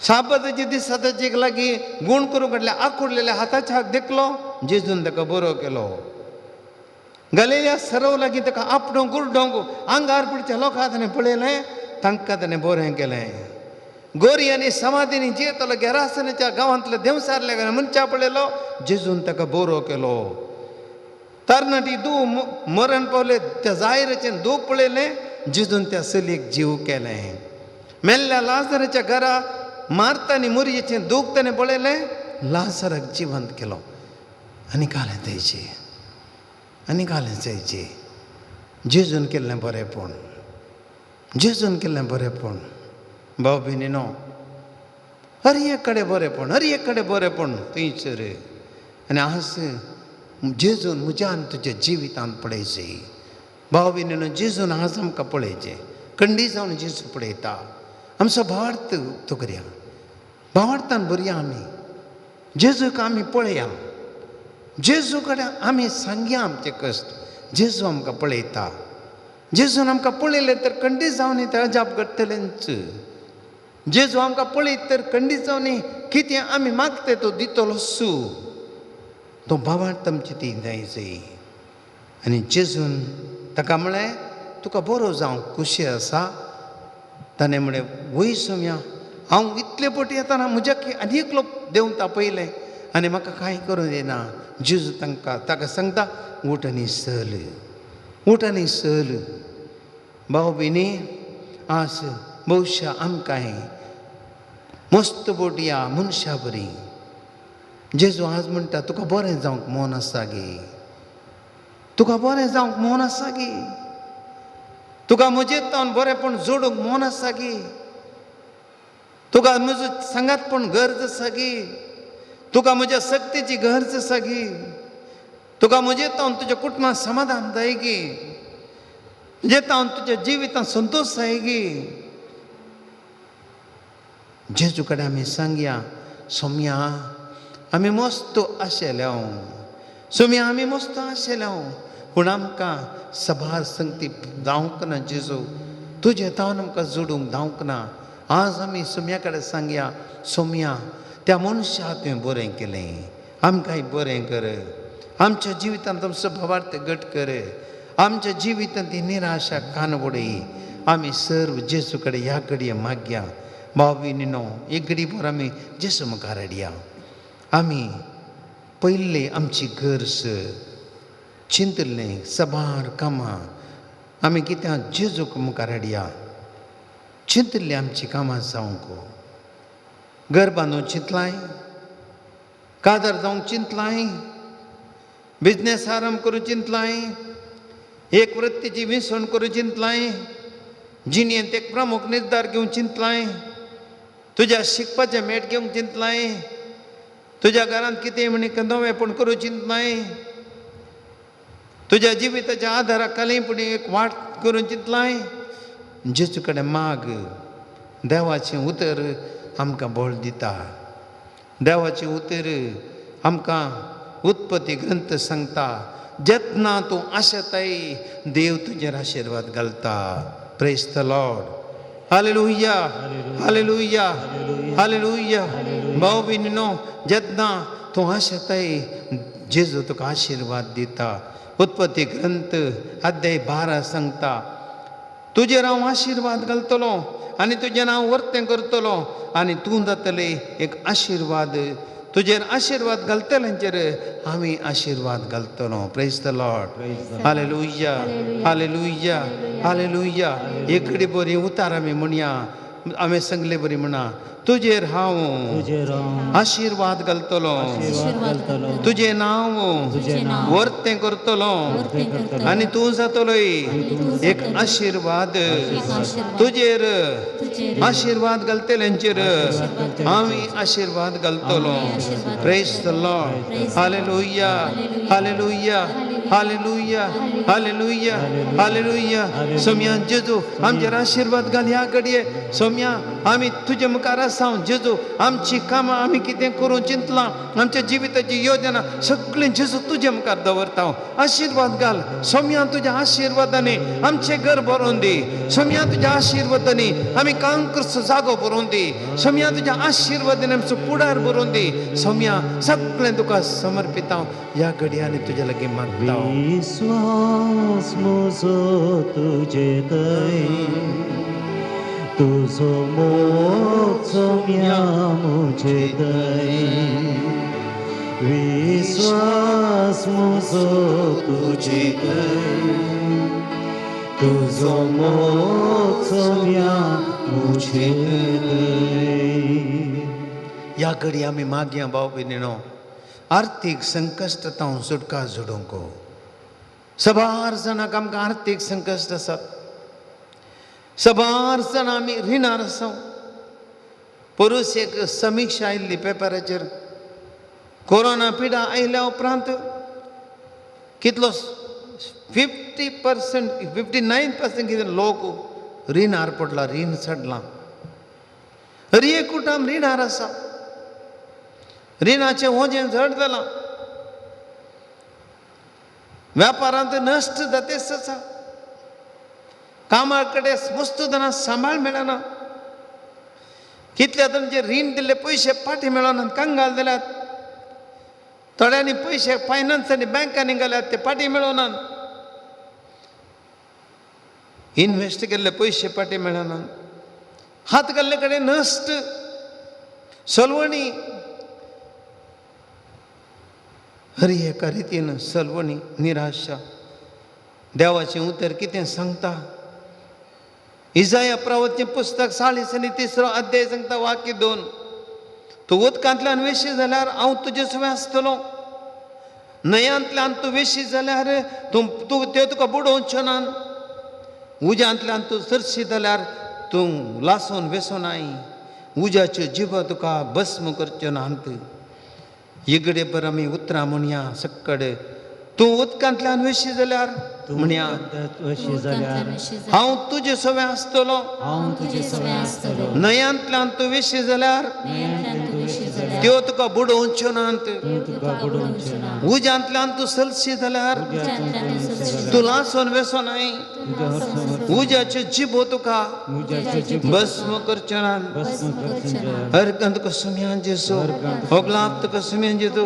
साबदाच्या दिसा ताचे लागीं गूण करूंक काडल्या आकुडलेल्या हाताच्या हात देखलो, जेजून ताका बरो केलो. गलेल्या सरव लागीं ताका आपडोंक गुरडोंक आंगार पडच्या लोकांक ताणें पळयलें, तांकां ताणें बरें केलें. गोरी आनी समाधीनी जियेतलो गेरासनाच्या गांवांतल्या देवसारल्या मनशा पळयलो, जेजून ताका बरो केलो. तरणाटी दू मरण पावले त्या जायराचें दूख पळयलें, जेजून त्या चलयेक जीव केलें. मेल्ल्या लाजराच्या घरा मार्ता आनी मुरयेचें दूख ताणें पळयलें, लाजराक जिवंत केलो. आनी घालें थंयचें आनी घालें थंयचें जेजून केल्लें बरेंपण, जेजून केल्लें बरेंपण. भाव भयणीनो, हर एक कडेन बरेंपण, हर एक कडेन बरेंपण थंयसर. आनी आज जेजून म्हज्या आनी तुज्या जिवितांत पळयचें. भाव भयणीनो, जेजून आज आमकां पळयचें, खंडी जावन जेजू पळयता. आमचो भावार्थ तो करया, भावार्थान भरया आमी, जेजूक आमी पळया, जेजू कडेन आमी सांगया आमचे कश्ट. जेजू आमकां पळयता. जेजून आमकां पळयलें तर खंडीत जावन तें अजाप घडटलेंच. जेजू आमकां पळयत तर खंडीत जावन कितें आमी मागता तो दितलो सू. तो भावार्थ आमची ती जायची. आनी जेजून ताका म्हळें, तुका बरो जावंक खुशी आसा. ताणें म्हळें, वय सोम्या, हांव इतले पटी येतना म्हज्या आनी एकलो देंवता पयलें आनी म्हाका कांय करूं दिना. जेजू तांकां ताका सांगता, उठ आनी चल, उठ आनी चल. भाव भयणी, आज भोवशा आमकां मस्त बोटया मनशा बरी जेजू आज म्हणटा, तुका बरें जावंक मन आसा गे, तुका बरें जावंक मन आसा गे, तुका म्हजें तावन बरेंपण जोडूंक मन आसा गे, तुका म्हजो सांगातपण गरज आसा गे, तुका म्हज्या शक्तीची गरज आसा गे, तुका म्हजें तावन तुज्या कुटुंबांत समाधान जाय गे, म्हजें तावन तुज्या जिवितांत संतोश जाय गे. जेजू कडेन आमी सांगया, सोम्या आमी मस्त आशिल्ले, सोम्या आमी मस्त आशिल्ले, पूण आमकां सभार संगती जावंक ना. जेजू तुजें तावन आमकां जोडूंक धांवंक ना. आज आमी सोम्या कडेन सांगया, सोम्या त्या मनशाक तुवें बरें केलें, आमकांय बरें कर, आमच्या जिवितांत आमचो भावार्थ घट कर, आमच्या जिवितांत ती निराशा कान उडय. आमी सर्व जेजू कडेन ह्या घडये मागया. भाव भयणीनो, एक घडी भर आमी जेजू मुखार हाडया. आमी पयले आमची गरज चिंतलें सबार कामां आमी कित्याक जेजूक मुखार हाडया. चिंतल्ली आमची कामां जावंक, घर बांदूंक चिंतलाय, कादर जावंक चिंतलाय, बिजनेस आरंभ करूंक चिंतलाय, एक वृत्तीची विसवण करूंक चिंतलाय, जिणेंत एक प्रमुख निर्धार घेवंक चिंतलाय, तुज्या शिकपाचें मेट घेवंक चिंतलाय, तुज्या घरांत कितें म्हण नवेंपण करूंक चिंतलाय, तुज्या जिविताच्या आदाराक खाली फुडें एक वाट करूंक चिंतलाय. जेजू कडेन माग. देवाचें उतर आमकां बळ दिता. देवाचें उतर आमकां उत्पत्ती ग्रंथ सांगता, जेन्ना तूं आशेताय देव तुजेर आशिर्वाद घालता. Praise the Lord. Hallelujah, hallelujah, hallelujah. भाव भयणीनो, जेन्ना तूं आशेताय जेजू तुका आशिर्वाद दिता. उत्पत्ती ग्रंथ अध्याय 12 सांगता, तुजेर हांव आशिर्वाद घालतलो आनी तुजें नांव वर्तें करतलो आनी तूं जातलें एक आशिर्वाद. तुजेर आशिर्वाद घालतल्यांचेर आमी आशिर्वाद घालतलो. Praise the Lord. Hallelujah, hallelujah, hallelujah. एकडी बरी उतार आमी म्हणया, आमी संगले बरी म्हणा, तुजेर हांव आशिर्वाद घालतलो, तुजें नांव वर्तें करतलो आनी तूं जातलोय एक आशिर्वाद. तुजेर आशिर्वाद घालतल्यांचेर आमी आशिर्वाद घालतलो. Praise the Lord. Hallelujah, hallelujah, hallelujah, hallelujah, hallelujah. Saumya जेजू आमचेर आशिर्वाद घाल ह्या घडये. सोम्या आमी तुजे मुखार आसा जेजू, आमची कामां आमी कितें करूं चिंतलां, आमच्या जिविताची योजना सगळें जेजू तुजे मुखार दवरता. आशिर्वाद घाल सोम्या, तुज्या आशिर्वादांनी आमचें घर भरोवन दी. सोम्या तुज्या आशिर्वादांनी आमी काम करचो जागो भरोवन दी. सोम्या तुज्या आशिर्वादांनी आमचो पुडार भरोवन दी. सोम्या सगळें तुका समर्पिता ह्या घडयांनी तुज्या लागीं मागता. विश्वास म्हजो तुजे थंय, तुजो मोग सोम्या म्हजे थंय, विश्वास म्हजो तुजे थंय, तुजो मोग सोम्या म्हजे थंय. ह्या घडी आमी मागया भाव भयणीनो, आर्थीक संकश्ट तावन सुटका जोडूंक. सबार जाणांक आमकां आर्थीक संकश्ट आसात, सबार जाणां आमी रिणार आसा. पोरूस एक समिक्षा आयिल्ली पेपराचेर, कोरोना पिडा आयल्या उपरांत कितलो 50%, 59% कितें लोक रिणार पडला, रीण चडलां. हर एक कुटुंब रिणार आसा, रिणाचें वजें जड जालां, व्यापारांत नश्ट जातेच आसा, कामा कडेन वस्तू जाणां सांबाळ मेळना, कितल्या जाणांचे रीण दिल्ले पयशे फाटीं मेळना, कंगाल जाल्यात. थोड्यांनी पयशे फायनान्सांनी बँकांनी घाल्यात, ते फाटीं मेळनात. इनवेस्ट केल्ले पयशे फाटीं मेळनात. हात घाल्ले कडेन नश्ट, सलवणी, हर एका रितीन सलवणी, निराशा. देवाचें उतर कितें सांगता? इजाया प्रवचन पुस्तक 43 अध्याय सांगता, वाक्य 2, तूं उदकांतल्यान वेशी जाल्यार हांव तुजे सवें आसतलो, न्हंयांतल्यान तूं वेशी जाल्यार तूं तूं त्यो तुका बुडोवच्यो ना, उज्यांतल्यान तूं सरशी जाल्यार तूं लासून वेसोनाय, उज्याच्यो जिबो तुका भस्म करच्यो नात. इगडे पर आमी उतरां म्हणया सक्कड, तूं उदकांतल्यान वेशी जाल्यार म्हणया, हांव तुजे सवें आसतलो, न्हंयांतल्यान तूं वेशी जाल्यार त्यो तुका बुडोवच्यो नात, उज्यांतल्यान तूं सलशी जाल्यार तूं लासून वेसोनाय, उज्याच्यो जिबो तुका भस्म करच्यो नात. हर तुका सुम्यान जेजू, होगलाप तुका सुम्यान जेजू.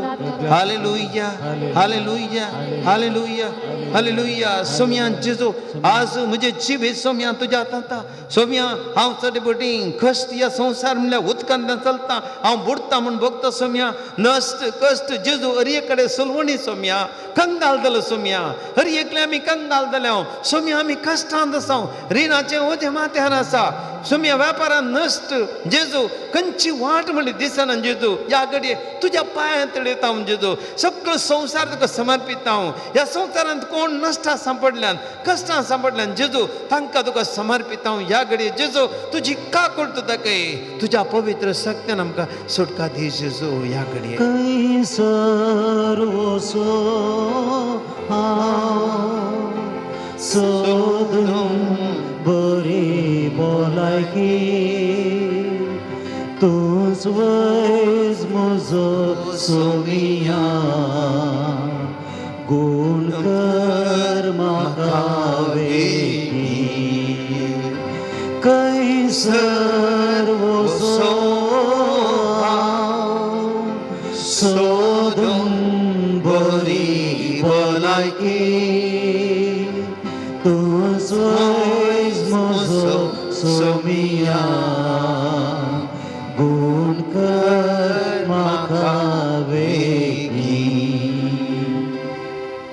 Hallelujah, hallelujah, hallelujah, hallelujah. सोम्यान जेजू, आज म्हजे जीव हे सोम्या तुज्या हातांत. सोम्या हांव चड बटी कश्ट ह्या संवसार म्हणल्यार उदकांतल्यान चलता, हांव बुडटा म्हूण भोगता सोम्या. नश्ट कश्ट जेजू हर एक कडेन सलवणी सोम्या, कंगाल जालो सोम्या, हर एकले आमी कंगाल जाल्या सोम्या, आमी कश्टांत आसा, रिणाचें वजें माथ्यार आसा सोम्या, व्यापारान नश्ट जेजू, खंयची वाट म्हणली दिसना जेजू. ह्या घडये तुज्या पांयांत येता हांव जेजू, सगळो संवसार तुका समर्पिता हांव. ह्या संवसारांत कोण नश्टां सांपडल्यान, कश्टां सांपडल्यान जेजू, तांकां तुका समर्पिता हांव. ह्या घडये जेजू तुजी काकूट दाखय, तुज्या पवित्र शक्त्यान आमकां सुटका दी जेजू. ह्या घडये खंयसर वचो हांव सोदूंक बरी भलायकी, तूंच वैज म्हजो सोमिया, गुण कर म्हाका वेगीं. खंयसर वचो हांव सोदूंक बरी भलायकी, तूंच वैज म्हजो सोमिया, गुण कर म्हाका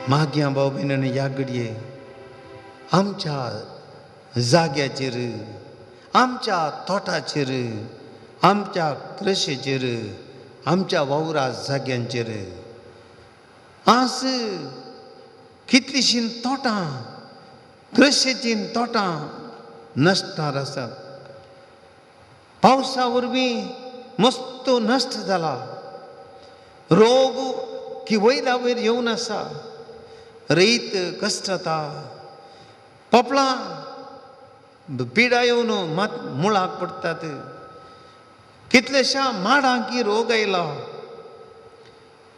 मागया भाव भयणांनी ह्या घडये आमच्या जाग्याचेर, आमच्या तोटाचेर, आमच्या कृशीचेर, आमच्या वावरा जाग्यांचेर आज कितलींशीं तोटां, कृशीचीं तोटां नश्टार आसात. पावसा वरवीं मस्त नश्ट जाला. रोग की वयल्या वयर येवन आसा. रयत कश्टता, पोपलां पिडा येवन मात मुळाक पडटात. कितल्याश्या माडांकी रोग आयला.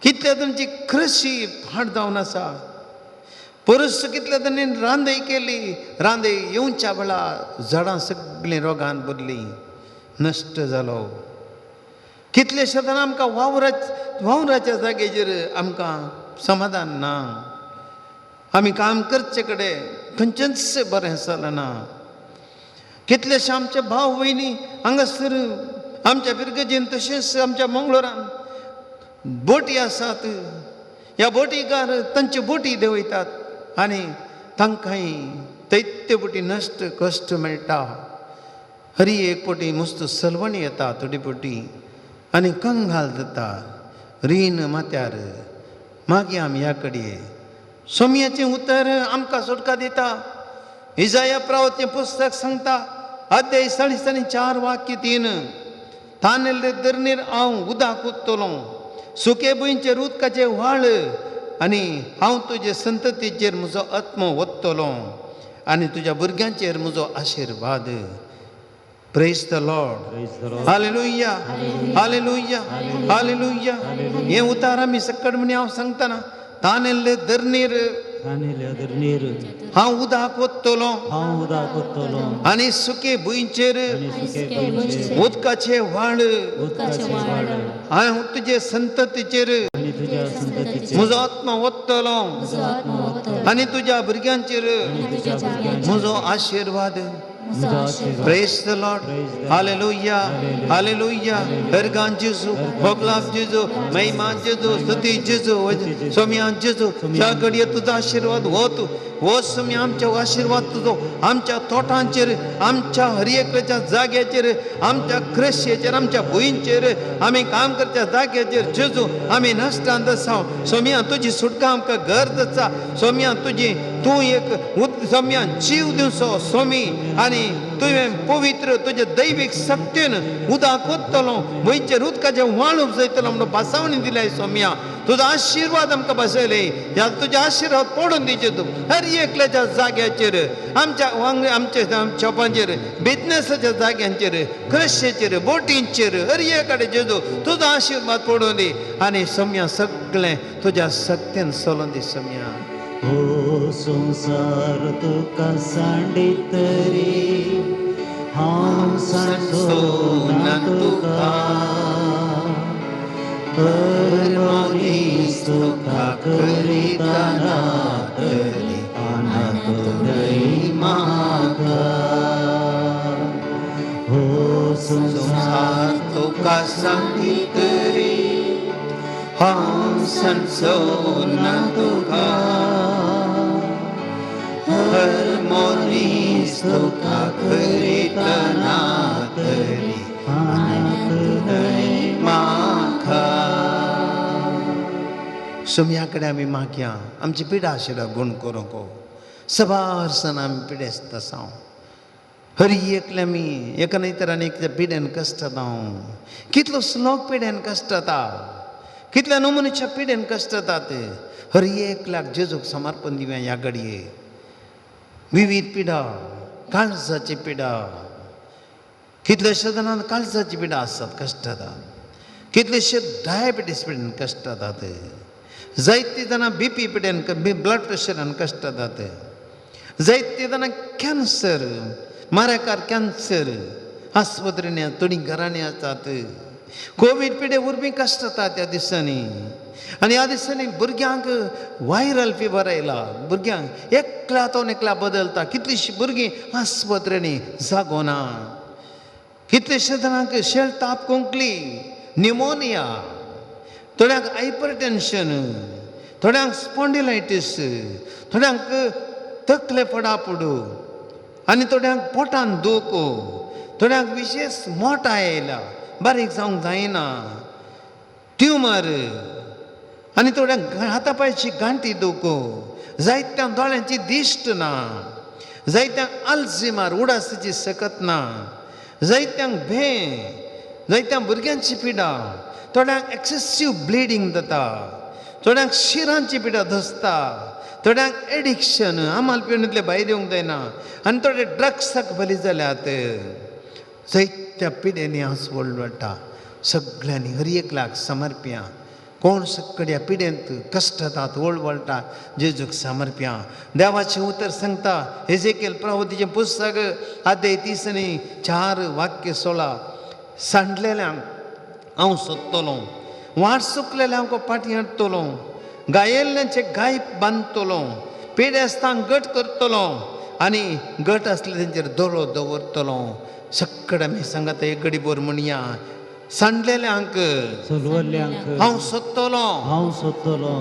कितल्या जाणांची कृशी फाट जावन आसा. परस कितल्या जाणांनी रांदय केली, रांदय येवच्या वेळा झाडां सगळीं रोगान भरलीं, नश्ट जालो. कितलेशे जाणां आमकां वावराच्या जाग्याचेर आमकां समाधान ना. आमी काम करचे कडेन खंयचेंच बरें चलना. कितलेशे आमचे भाव भयणी हांगासर आमच्या पिरगजेन तशेंच आमच्या मंगळुरान बोटी आसात. ह्या बोटीकार तांच्यो बोटी देंवयतात आनी तांकांय तैत्य बोटी नश्ट कश्ट मेळटा. हरी एक पोटी मस्त सलवणी येता थोडी पोटी आनी कंगाल जाता रीण माथ्यार. मागीर आमी ह्या कडये सोमयाचें उतर आमकां सुटका दिता. इजाया प्रावतें पुस्तक सांगता, अध्याय 40 4 वाक्य 3, तानेल्ले धरणीर हांव उदक उरतलो, सुके भुंयचेर उदकाचे व्हाळ, आनी हांव तुजे संततीचेर म्हजो आत्मो वतलो आनी तुज्या भुरग्यांचेर म्हजो आशिर्वाद. Praise the Lord. Praise the Lord. Hallelujah, hallelujah, hallelujah. हें उतार आमी सकट म्हणी हांव सांगतना, तानेल्ले धरणीर तानेल्या धरणीर हांव उदक वतलो हांव उदक ओततलो आनी सुके भुंयचेर आनी सुके भुंयचेर उदकाचे व्हाळ, उदकाचे व्हाळ, हांव तुजे संततीचेर आनी तुज्या संततीचेर म्हजो आत्मा वतलो म्हजो आत्मो वतलो आनी तुज्या भुरग्यांचेर आनी तुज्या भुरग्यांचेर म्हजो आशिर्वाद. म्हजो आशिर्वाद. Praise the Lord. Praise the Lord. Hallelujah. Hallelujah. हरगान जेजू, भोगलाप जेजू, महिमा जेजू, स्तुती जेजू, सोम्या जेजू. ह्या घडये तुजो आशिर्वाद हो तूं हो सोम्या, आमच्या आशिर्वाद तुजो आमच्या तोटांचेर, आमच्या हर एकल्याच्या जाग्याचेर, आमच्या कृशेचेर, आमच्या भुंयचेर, आमी काम करच्या जाग्याचेर जेजू आमी नश्टांत आसा. सोम्या, तुजी सुटका आमकां गरज आसा. सोम्या, तुजी तूं एक सोम्या जीव दिवचो सोमी आनी तुवें पवित्र तुजे दैवीक शक्तीन उदक ओतलो, भुंयचेर उदकाचें व्हाळ उपजयतलो म्हणून भासावणी दिलाय. सोम्या, तुजो आशिर्वाद आमकां बसयले. ह्या तुजे आशिर्वाद पडून दिचे तूं हर एकल्याच्या जाग्याचेर, आमच्या वांग आमच्या शॉपांचेर, बिजनेसाच्या जाग्यांचेर, कृशेचेर, बोटींचेर, हर एक कडेन जेजू तुजो आशिर्वाद पडून दी आनी सोम्या सगळें तुज्या शक्तीन चलोवन दी सोम्या. हो संवसार तुका सांडीत तरी हांव सांडचो ना तुका. हर मनीस तुका करिता ना तरी अनाथ न्हय म्हाका. हो संवसार तुका सांगीत तरी हांव सांडचो ना तुका. हर मनीस तुका करिता ना तरी अनाथ न्हय म्हाका. सोम्या कडेन आमी मागया, आमची पिडा आशिल्ल्या गुण करूंक. सबार सन आमी पिडेस्त आसा. हर एकले आमी एका न्हय तर आनी एकल्या पिड्यान कश्टता. कितलो लोक पिड्यान कश्टता, कितल्या नमुन्याच्या पिड्यान कश्टतात. हर एकल्याक जेजूक समर्पण दिवया ह्या घडये. विविध पिडा, काळजाची पिडा, कितल्याश्या जाणांक काळजाची पिडा आसतात, कश्टतात. कितलेशे डायबिटीस पिड्यान कश्टतात. जायते जाणां बीपी पिड्यान, ब्लड प्रेशरान कश्टतात. जायते जाणां कॅन्सर, माराकार कॅन्सर आस्पत्रेनी, थोडीं घरांनी आसात. कोवीड पिडे वरवीं कश्टतात त्या दिसांनी. आनी ह्या दिसांनी भुरग्यांक वायरल फिवर आयला. भुरग्यांक एकल्या तो एकल्या बदलता. कितलींशीं भुरगीं आस्पत्रेंनी जागो ना. कितलेशे जाणांक शेळ, ताप, खोंकली, निमोनिया, थोड्यांक हायपर टेन्शन. थोड्यांक स्पॉन्डिलायटीस, थोड्यांक तकले पडापडू आनी थोड्यांक पोटान दूख, थोड्यांक विशेश मोठा आयला बारीक जावंक जायना, ट्युमर आनी थोड्यांक हाता पांयची गांठी दूख, जायत्या दोळ्यांची दिश्ट ना, जायत्यांक अल्झिमार उडासाची सकत ना, जायत्यांक भें, जायत्या भुरग्यांची पिडा, थोड्यांक एक्सेसीव ब्लिडींग जाता, थोड्यांक शिरांची पिडा धसता, थोड्यांक एडिक्शन आमाल पिवणींतले भायर येवंक जायना आनी थोडे ड्रग्साक बली जाल्यात. जायत्या पिड्यांनी आसवड वाडटा. सगळ्यांनी हर एकल्याक समर्प्या. कोण सगळ्या पिड्यांत कश्टतात वळवळटा जेजूक समर्प्या. देवाचें उतर सांगता हेजेकेल प्रवतीचें पुस्तक आध्याय 30 आनी 4 वाक्य 16, सांडलेल्यांक हांव सोदतलो, वाट सुकलेल्यांक फाटीं हाडटलो, गायेल्ल्यांचे गाय बांदतलो, पिडेस्तांक गट करतलो आनी गट आसले तेंचेर दोळो दवरतलो. सगळे आमी सांगता एक घडी बोर म्हणया, सांडलेल्यांक चलवल्ल्यांक हांव सोदतलो, हांव सोदतलो,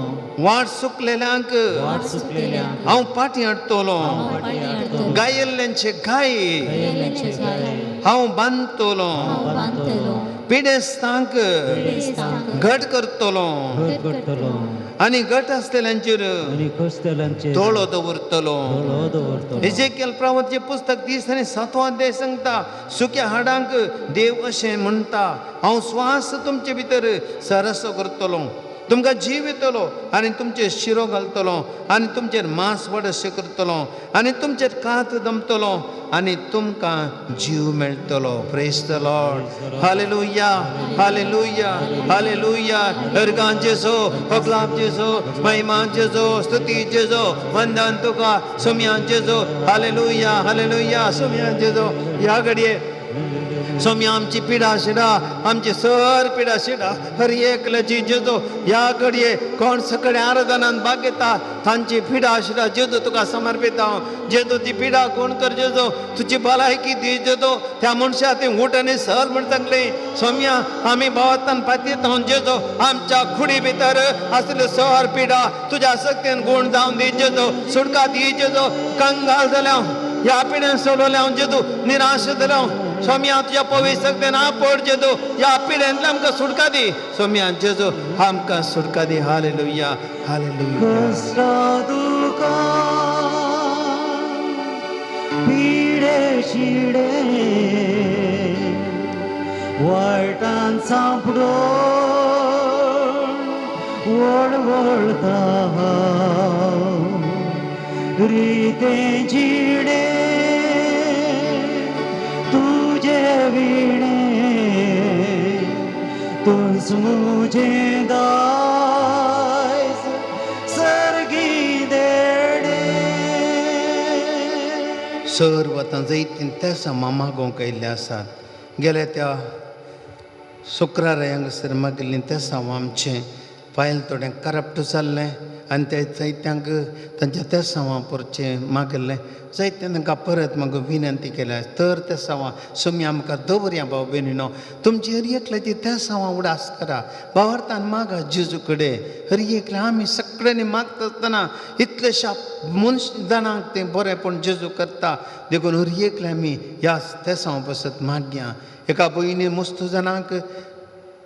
वाट सुकलेल्यांक वाट सुकलेल्यांक हांव फाटीं हाडटलो, हांव फाटीं हाडटलो, गायेल्ल्यांचे गाय गायेल्ल्यांचे गाय हांव बांदतलो, हांव बांदतलो, पिडेस्तांक पिडेस्तांक घट करतलो घट करतलो आनी घट आसलेल्यांचेर आनी खोसतेल्यांचेर दोळो दवरतलो. दोळो दवरतलो. एजेकेल प्रवचें पुस्तक 30 आनी 7 अध्याय सांगता, सुक्या हाडांक देव अशें म्हणटा, हांव स्वास तुमचे भितर सरसो करतलो, तुमकां जीव येतलो आनी तुमचेर शिरो घालतलो आनी तुमचेर मांस वडशें करतलो आनी तुमचेर कात दमतलो आनी तुमकां जीव मेळटलो. Praise the Lord. Hallelujah, hallelujah, hallelujah. अर्गां जेजो, अगलाब जेजो, महिमा जेजो, स्तुती जेजो, वंदन तुका सोम्यान जेजो. हालेलुया, हालेलुया, सोम्यान जेजो. ह्या घडये सोम्या आमची पिडा शिडा, आमची सर पिडा शिडा हर एकल्याची जेजो. ह्या घडये कोण सगळे आराधनान भाग घेता तांची पिडा शिडा जेजो तुका समर्पिता हांव. जेजो ती पिडा कोण कर जेजो, तुजी भलायकी दी जेजो. त्या मनशा ती उठ आनी सर म्हण सांगलें. सोम्या आमी भावातान पातयेता जेजो, आमच्या खुडी भितर आसले सर पिडा तुज्या शक्तीन गुण जावन दी जेजो, सुटका दी जेजो. कंगाल जाल्या ह्या पिड्यान सोडवल्या हांव जेजू, निराश जाल्या हांव. सोम्या तुज्या पवित्र शक्तीन पड जेजू, ह्या पिड्यांतल्यान आमकां सुटका दी. सोम्या जेजू आमकां सुटका दी. Hallelujah, hallelujah. कश्टा दुकां पिडे शिडे वायटान सांपडो वळवळता रिते जिणे तुजे विणे तुझ मुझे दायज सर्गी देणे. सर्व आतां जैतीन त्या मागोवंक आयिल्ले आसात. गेल्या त्या शुक्रारा हांगासर मागिल्लीं तेसांव आमचें फायल थोडें करप्ट जाल्लें आनी ते जायत्यांक तांच्या तेसांवां पोरचें मागिल्लें. जायते तांकां परत मागीर विनंती केल्या, तर तेसांवां सोमी आमकां दवरया भाव भयणीनो, तुमची हर एकल्याची तेसांवां उडास करा. भावार्थान मागा जेजू कडेन. हर एकल्या आमी सगळ्यांनी मागता आसतना इतलेश्या मनश जाणांक तें बरेंपण जेजू करता. देखून हर एकल्या आमी ह्या तेसांवां पासत मागया. एका भयणी मस्त जाणांक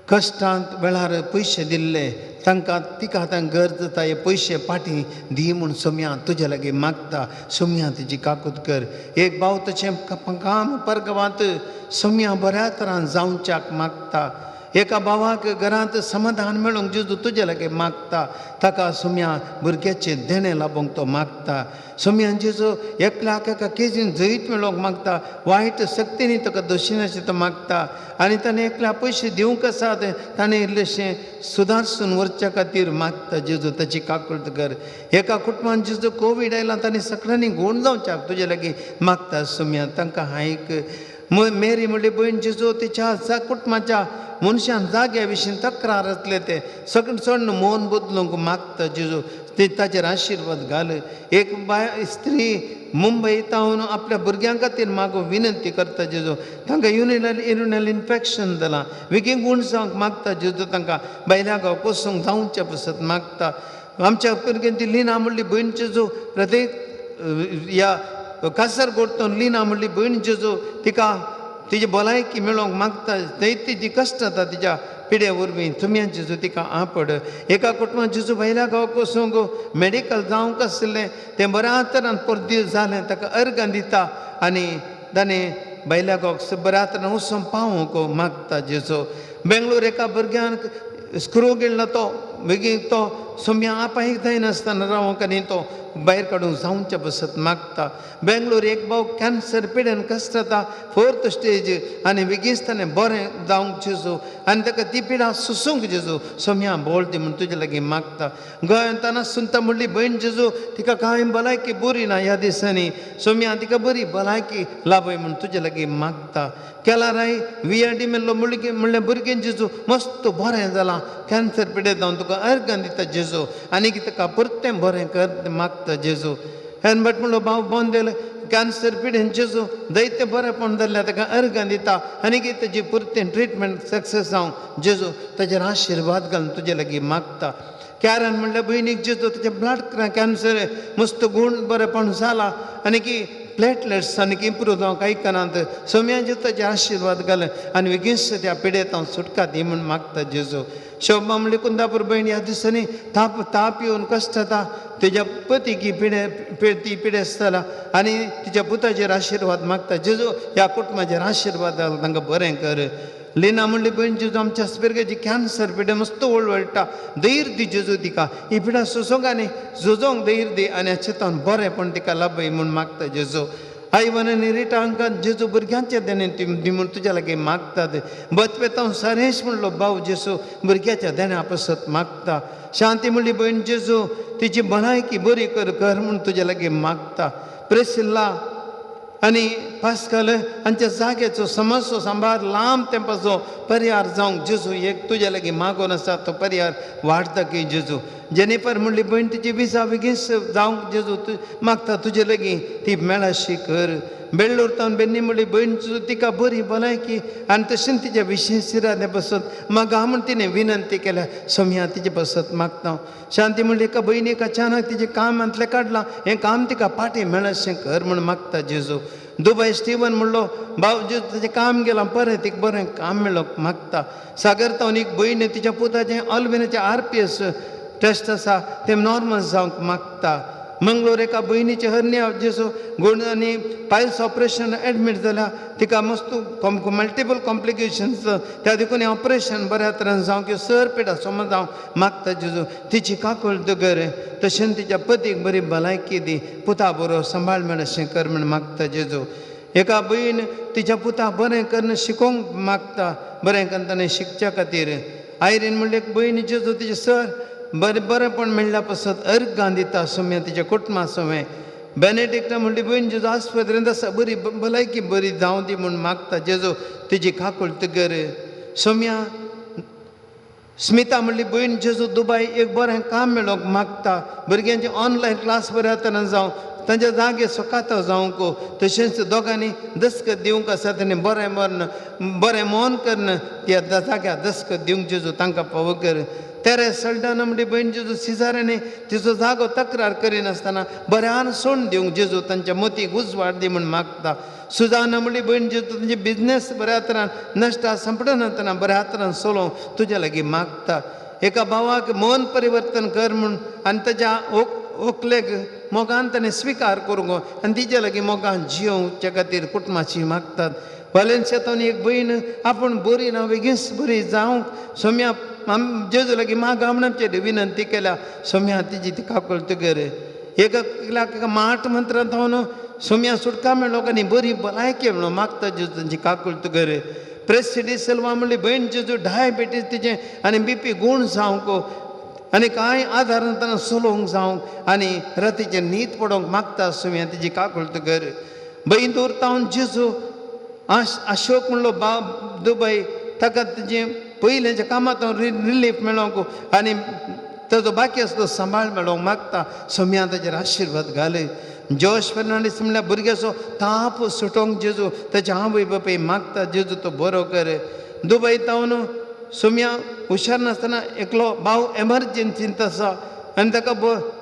कश्टांत वेळार पयशे दिल्ले, तांकां तिका आतां गरज जाता हे पयशे फाटीं दी म्हूण सोम्या तुज्या लागीं मागता. सोम्या तुजी काकूत कर. एक भाव तशें काम परगांवांत सोम्या बऱ्या तरान जावच्याक मागता. एका भावाक घरांत समाधान मेळूंक जेजू तुज्या लागीं मागता. ताका सोम्या भुरग्याचें देणें लाबोवंक तो मागता. सोम्या जेजू एकल्याक एका केजीन जैत मेळोवंक मागता. वायट शक्तींनी ताका दोशिनाशें तो मागता आनी ताणें एकल्या पयशे दिवंक आसात ताणें इल्लेशें सुदारसून व्हरच्या खातीर मागता. जेजू ताची काकूट कर. एका कुटुंबान जेजू कोवीड आयला ताणें सगळ्यांनी गूण जावच्याक तुज्या लागीं मागता. सोम्या तांकां हांयक मेरी म्हणली भयण जेजू तिच्या कुटुंबाच्या मनशान जाग्या विशीं तक्रार आसले ते सगळें चड मन बदलूंक मागता. जेजू ते ताचेर आशिर्वाद घाल. एक बाय स्त्री मुंबय तावन आपल्या भुरग्यां खातीर मागूंक विनंती करता. जेजू तांकां युरिनल इन्फेक्शन जालां, बेगीन गूण जावंक मागता. जेजू तांकां भायल्या गांव कोसूंक जावचे पसत मागता. आमच्या भुरग्यांची लिना म्हणली भयण जेजू प्रत्येक ह्या कासरगोड तो लिना म्हणली भयण जेजू तिका तिजी भलायकी मेळोवंक मागता थंय तिजी कश्ट जाता तिच्या पिड्या वरवीं तुमयान जेजू तिका आपड. एका कुटुंबान जेजू भायल्या गांवाक वचूंक मेडिकल जावंक आशिल्लें तें बऱ्या तरान परदीस जालें ताका अर्गां दिता आनी ताणें भायल्या गांवाक बऱ्या तरान वचून पावोवंक मागता जेजू. बेंगलोर एका भुरग्यान स्क्रू गिळ्ळो तो बेगीन तो सोम्या आपायक जायनासतना रावंक आनी तो भायर काडूंक जावच्या बसत मागता. बेंगलोर एक भाव कॅन्सर पिडेन कश्ट जाता फोर्थ स्टेज आनी बेगीन ताणें बरें जावंक जेजू आनी ताका ती पिडा सोसूंक जेजू सोम्या बोल दी म्हूण तुजे लागीं मागता. गोंयांत ताना सुंता म्हणली भयण जेजू तिका कांय भलायकी बरी ना ह्या दिसांनी सोम्या तिका बरी भलायकी लाभय म्हूण तुजे लागीं मागता. केलाराय we R D मेल्लो मुळगे म्हणलें भुरगें जेजू मस्त बरें जालां कॅन्सर पिडेत जावन तुका अर्गां दिता जेजू आनी ताका परतें बरें कर मागता जेजू. हेनबट म्हणलो भाव बोंदेल कॅन्सर पिडेन जेजू दैत्य बरेंपण जाल्ल्या ताका अर्गां दिता आनी ताजी परतें ट्रिटमेंट सक्सेस जावंक जेजू ताजेर आशिर्वाद घालून तुजे लागीं मागता. कॅरन म्हणल्यार भयणीक जेजू ताचें ब्लड कॅन्सर मस्त गूण बरेंपण जाला आनी की प्लेटलेट्स आनी इम्प्रूव जावंक आयकनात सोम्याचे ताजे आशिर्वाद घाले आनी बेगीन त्या पिडेत हांव सुटका दी म्हूण मागता जेजू. शोभा म्हणली कुंदापूर भयण ह्या दिसांनी ताप ताप येवन कश्ट जाता तेज्या पतीक ही पिडे ती पिडेस्त जाला आनी तिच्या पुताचेर आशिर्वाद मागता जेजू ह्या कुटुंबाचेर आशिर्वाद घाल तांकां बरें कर. लिना म्हणली भयण जेजू आमच्या स्पिरगेची कॅन्सर पिडे मस्त वळवळटा धैर्य दी जेजू तिका ही पिडा सोसूंक आनी झुजोंक धैर्य दी आनी हाचे बरेंपण तिका लाभय म्हूण मागता जेजू. आयवन आनी रिटा हांकां जेजू भुरग्यांचे देणें दी म्हूण तुज्या लागीं मागतात. बचपेतांव सारेश म्हणलो भाव जेजू भुरग्याच्या देण्या पासत मागता. शांती म्हणली भयण जेजू तिची भलायकी बरी कर कर म्हूण तुज्या लागीं मागता. प्रेसिल्ला आनी पास्कल हांच्या जाग्याचो समस्यो सांबार लांब तेंपाचो परिहार जावंक जेजू एक तुज्या लागीं मागून आसा तो परिहार वाडटा की जेजू. जेनिफर म्हणली भयण तिची विजा बेगीन जावंक जेजू मागता तुजे लागीं ती मेळाशी कर. बेळ्ळूर तावन बेन्नी म्हणली भयण तिका बरी भलायकी आनी तशेंच तिच्या विशेश इराद्या बसत मागा म्हूण तिणें विनंती केल्या सोम्या तिचे बसत मागता. शांती म्हणली एका भयणीक अचानक तिचें कामांतलें काडलां हें काम तिका फाटीं मेळशें कर म्हूण मागता जेजू. दुबय स्टीवन म्हणलो भाव जेजू ताचें काम गेलां परत एक बरें काम मेळोवंक मागता. सागर तावन एक भयण तिच्या पुताचें ऑल्बिनाचें आर पी एस टेस्ट आसा तें नॉर्मल जावंक मागता. मंगलोर एका भयणीचें हरण्या जेजू गुण आनी पायल्स ऑपरेशन एडमीट जाल्या तिका मस्त मल्टिपल कॉम्प्लिकेशन्स त्या देखून हें ऑपरेशन बऱ्या तरेन जावंक सर पिडा समज जावंक मागता जेजू. तिची काकूळ दगर तशेंच तिच्या पतीक बरी भलायकी दी पुता बरो सांबाळ मेळ अशें कर म्हूण मागता जेजू. एका भयण तिच्या पुता बरें करून शिकोवंक मागता बरें करून ताणें शिकच्या खातीर. आयरीन म्हणलें एक भयण जेजू तिचें सर बरें बरेंपण मेळ्ळ्या पासत अर्गां दिता सोम्या तिच्या कुटुंबा सोमें. बेनेडिक्टा म्हणली भयण जेजू आस्पत्रेंत आसा बरी भलायकी बरी जावं दी म्हूण मागता जेजू तिजी काकूळ कर. सोम्या स्मिता म्हणली भयण जेजू दुबाय एक बरें काम मेळोवंक मागता भुरग्यांचे ऑनलायन क्लास बऱ्या तरेन जावं तांच्या जागे सुखातो जावंक तशेंच दोगांनी दस्खत दिवंक आसा ताणें बरें मर्ण बरें मन करून त्या जाग्यार दस्खत दिवंक जेजू तांकां फावो कर. तेरे सल्डाना म्हणली भयण जेजू सिजाऱ्यांनी तिचो जागो तक्रार करिनासतना बऱ्यान सोडून दिवंक जेजू तांच्या मतीक उजवाड दी म्हूण मागता. सुजाना म्हणली भयण जेजू तांचे बिजनेस बऱ्या तरान नश्टा संपडनासतना बऱ्या तरान चलोवंक तुज्या लागीं मागता. एका भावाक मन परिवर्तन कर म्हूण आनी ताज्या व्हंकलेक मोगान ताणें स्विकार करूंक आनी तिच्या लागीं मोगान जियोवच्या खातीर कुटुंबाची मागतात. वालेन्सिया एक भयण आपूण बरी ना बेगीन बरी जावंक सोम्या जेजू लागीं मागा म्हूण आमचेर विनंती केल्या सोम्या तिजी ती काकूळ कर. एका माठ मंत्रांत हांव सोम्या सुटका मेळ्ळो आनी बरी भलायकी म्हणून मागता जेजू तांची काकूळ कर. प्रेसिडी सेल्वा म्हणली भयण जेजू डायबिटीज तिचें आनी बी पी गूण जावंक आनी कांय आदारान ताणें चलोवंक जावंक आनी रातीचें न्हीद पडोवंक मागता सोम्या तिजी काकूळ कर. बैन दवरता जेजू अशोक म्हणलो बाब दुबय ताका तिजें पयलेंच्या कामांत रिलीफ मेळोवंक आनी ताजो बाकी आसा तो सांबाळ मेळोवंक मागता सोम्या ताजेर आशिर्वाद घाले. जोश फेर्नांडीस म्हणल्यार भुरग्याचो ताप सुटोवंक जेजू ताच्या आवय बापूय मागता जेजू तो बरो कर. दुबय तावन सोम्या हुशार नासतना एकलो भाव एमर्जन्सींत आसा आनी ताका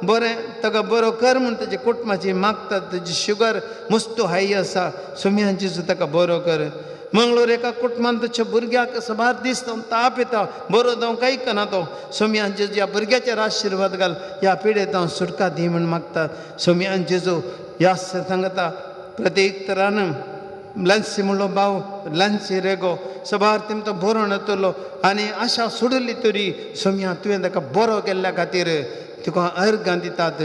बरें ताका बरो कर म्हूण ताच्या कुटुंबाची मागता. ताजी शुगर मस्तू हाय आसा, सोम्यान जेजू ताका बरो कर. मंगळूर एका कुटुंबान ताच्या भुरग्याक सबार दीस ताप येता, बरो जावंक आयकना तो. सोम्यान जेजू ह्या भुरग्याचेर आशिर्वाद घाल, ह्या पिडेंत हांव सुटका दी म्हूण मागता. सोम्यान जेजू ह्या सांगता प्रत्येक तरान लन्सी म्हणलो भाव लन्सी रेगो सबार तेम तो बरो येतलो आनी आशा सोडली तरी सोम्या तुवें ताका बरो केल्ल्या खातीर तुका अर्गां दितात.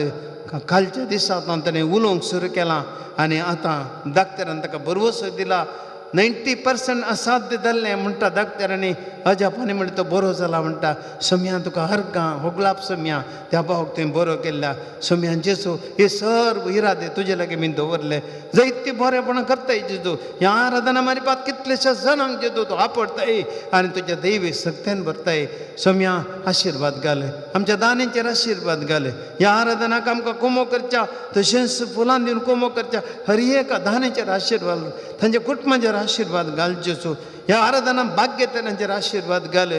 कालच्या दिसा ताणें उलोवंक सुरू केलां आनी आतां डाक्टरान ताका भरवसो दिला. 90% असाध्य जाल्लें म्हणटा डाक्टरांनी, अजापांनी म्हणटा तो बरो जाला म्हणटा. सोम्या तुका अर्गां होगलाप सोम्या त्या भावाक तुवें बरो केल्ल्या. सोम्यान जेजू हे सर्व इरादे तुजे लागीं मी दवरले, जायते बरेपणां करताय जेजू. ह्या आराधना मारिपात कितलेशा जाणांक जेजू तूं आपडताय आनी तुज्या दैवी सक्त्यान भरताय. सोम्या आशिर्वाद घाल, आमच्या दान्यांचेर आशिर्वाद घाल. ह्या आराधनाक आमकां कोमो करच्या तशेंच फुलां दिवन कोमो करच्या हर एका दान्याचेर आशिर्वाद, तांच्या कुटुंबाचेर आशिर्वाद घाल जेजू. ह्या आराधना भाग्यतनांचेर आशिर्वाद घाल.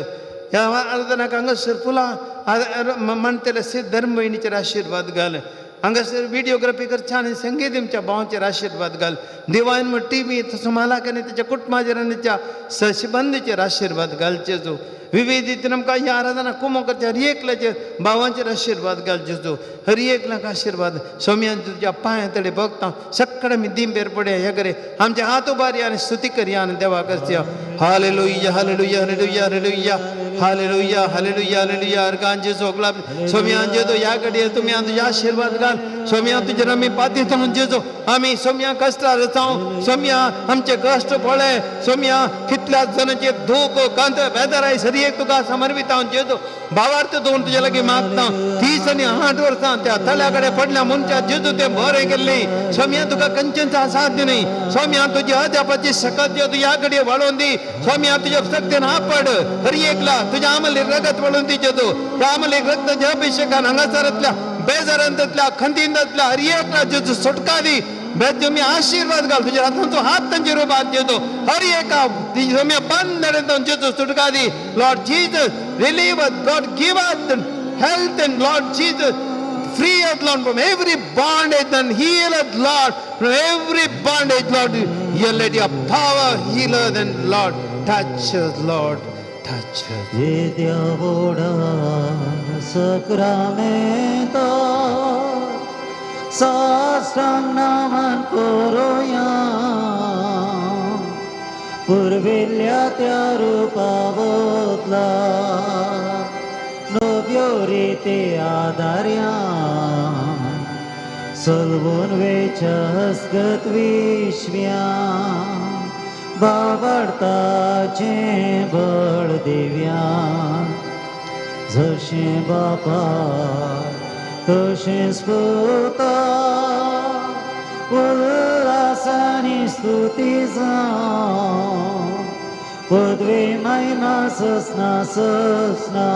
ह्या आराधनाक हांगासर फुलां मांडटले सिद्ध धर्म भयणीचेर आशिर्वाद घाल. हांगासर विडियोग्राफी करच्या आनी संगीत आमच्या भावांचेर आशिर्वाद घाल. दिवायन टी व्ही तसो मालाक आनी ताच्या कुटुंबाचेर आनी ताच्या सशिबंदीचेर आशिर्वाद घाल जेजू. विविध रितीन आमकां ह्या आराधना कुमो करच्या हर एकल्याचेर भावांचेर आशिर्वाद घाल जेजू. हर एकल्याक आशिर्वाद. सोम्यान तुज्या पांया तडे भोगता सगळे आमी दिंबेर पडया हे करे आमचे हात उबारया आनी स्तुती करया आनी देवा करया. Hallelujah hallelujah hallelujah hallelujah hallelujah hallelujah hallelujah. Organ जेजू होगला सोम्यान जेजू ह्या घडये तुमी तुज्या आशिर्वाद घाल. सोम्या तुजेर आमी पाती म्हणून जेजू आमी सोम्या कश्टार जावं, सोम्या आमचे कश्ट पळय, सोम्या कितल्या जाणांचे दूख कांत बेदराय सरी एक तुका समर्पित हांव जेजू. भावार्थ दवरून तुज्या लागीं मागता. 30 आनी 8 वर्सां त्या तल्या कडेन पडल्या मनशा जेजू तें बरें केल्लें. सोम्या तुका कंचनच असाध्य न्हय. सोम्या तुजी अजापाची शकत जेजू ह्या घडये वाडोवन दी. सोम्या तुज्या शक्तीन आपड हर एकला तुज्या आमले रगत वाडोवन दी जेजू. त्या आमले रक्ताच्या अभिषेकान हांगासरांतल्या बेजारांतल्या खंतींतल्या हर एकला जेजू सुटका दी. तुमी आशिर्वाद घाल, तुज्या हातांचो हात तांचेर उबार जेजू. हर एका सोम्या बंद जेजू सुटका दी. Lord Jesus relieve us, God give us health and Lord Jesus free us, Lord, from every bondage and heal us, Lord, from every bondage, Lord. You let your power heal us and Lord, touch us, Lord, touch us. येद्या व्हडा सक्रामेंता साष्टांग नमन करुया, पुर्विल्ल्या त्या रुपा बदला नव्यो रिती आदार्या, सलवून वेच्या हसगत विश्व्या बाबडताचें बळ दिव्या, जशें बापा तशेंच पुता उल्हासानी स्तुती जावं, पदवी महिमा ससना ससना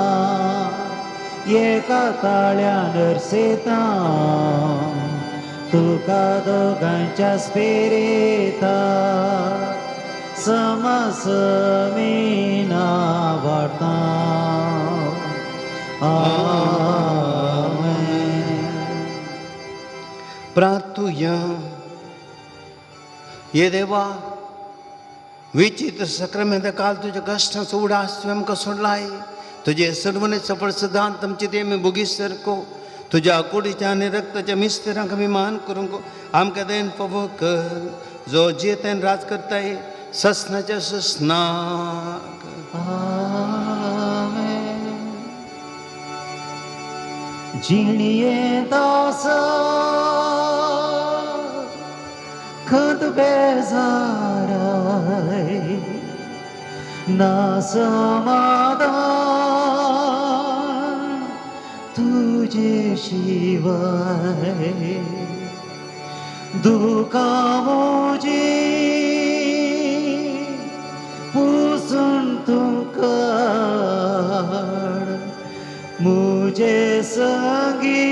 एका ताळ्यान अरसेता तुका दोगांच्या स्पिरिता समसमीना वाडता. आमेन. प्रार्थुया. ये देवा विचित्र सक्रमेंत काल तुज्या कश्टांचो उडास तुवें आमकां सोडलाय. तुजे सर्वने सफळ सिद्धांत आमचे ते आमी भोगीस सारको तुज्या कुडीच्या आनी रक्ताच्या मिस्तेरांक आमी मान करूंक आमकां then फावो कर, जो जियेतान राज करताय ससनाच्या ससनाक. आमेन. जिणयेंत आसा खंत बेजाराय ना समाधान तुजे शिवाय, दुकां म्हजी पुसून तूं काड, म्हजे संगी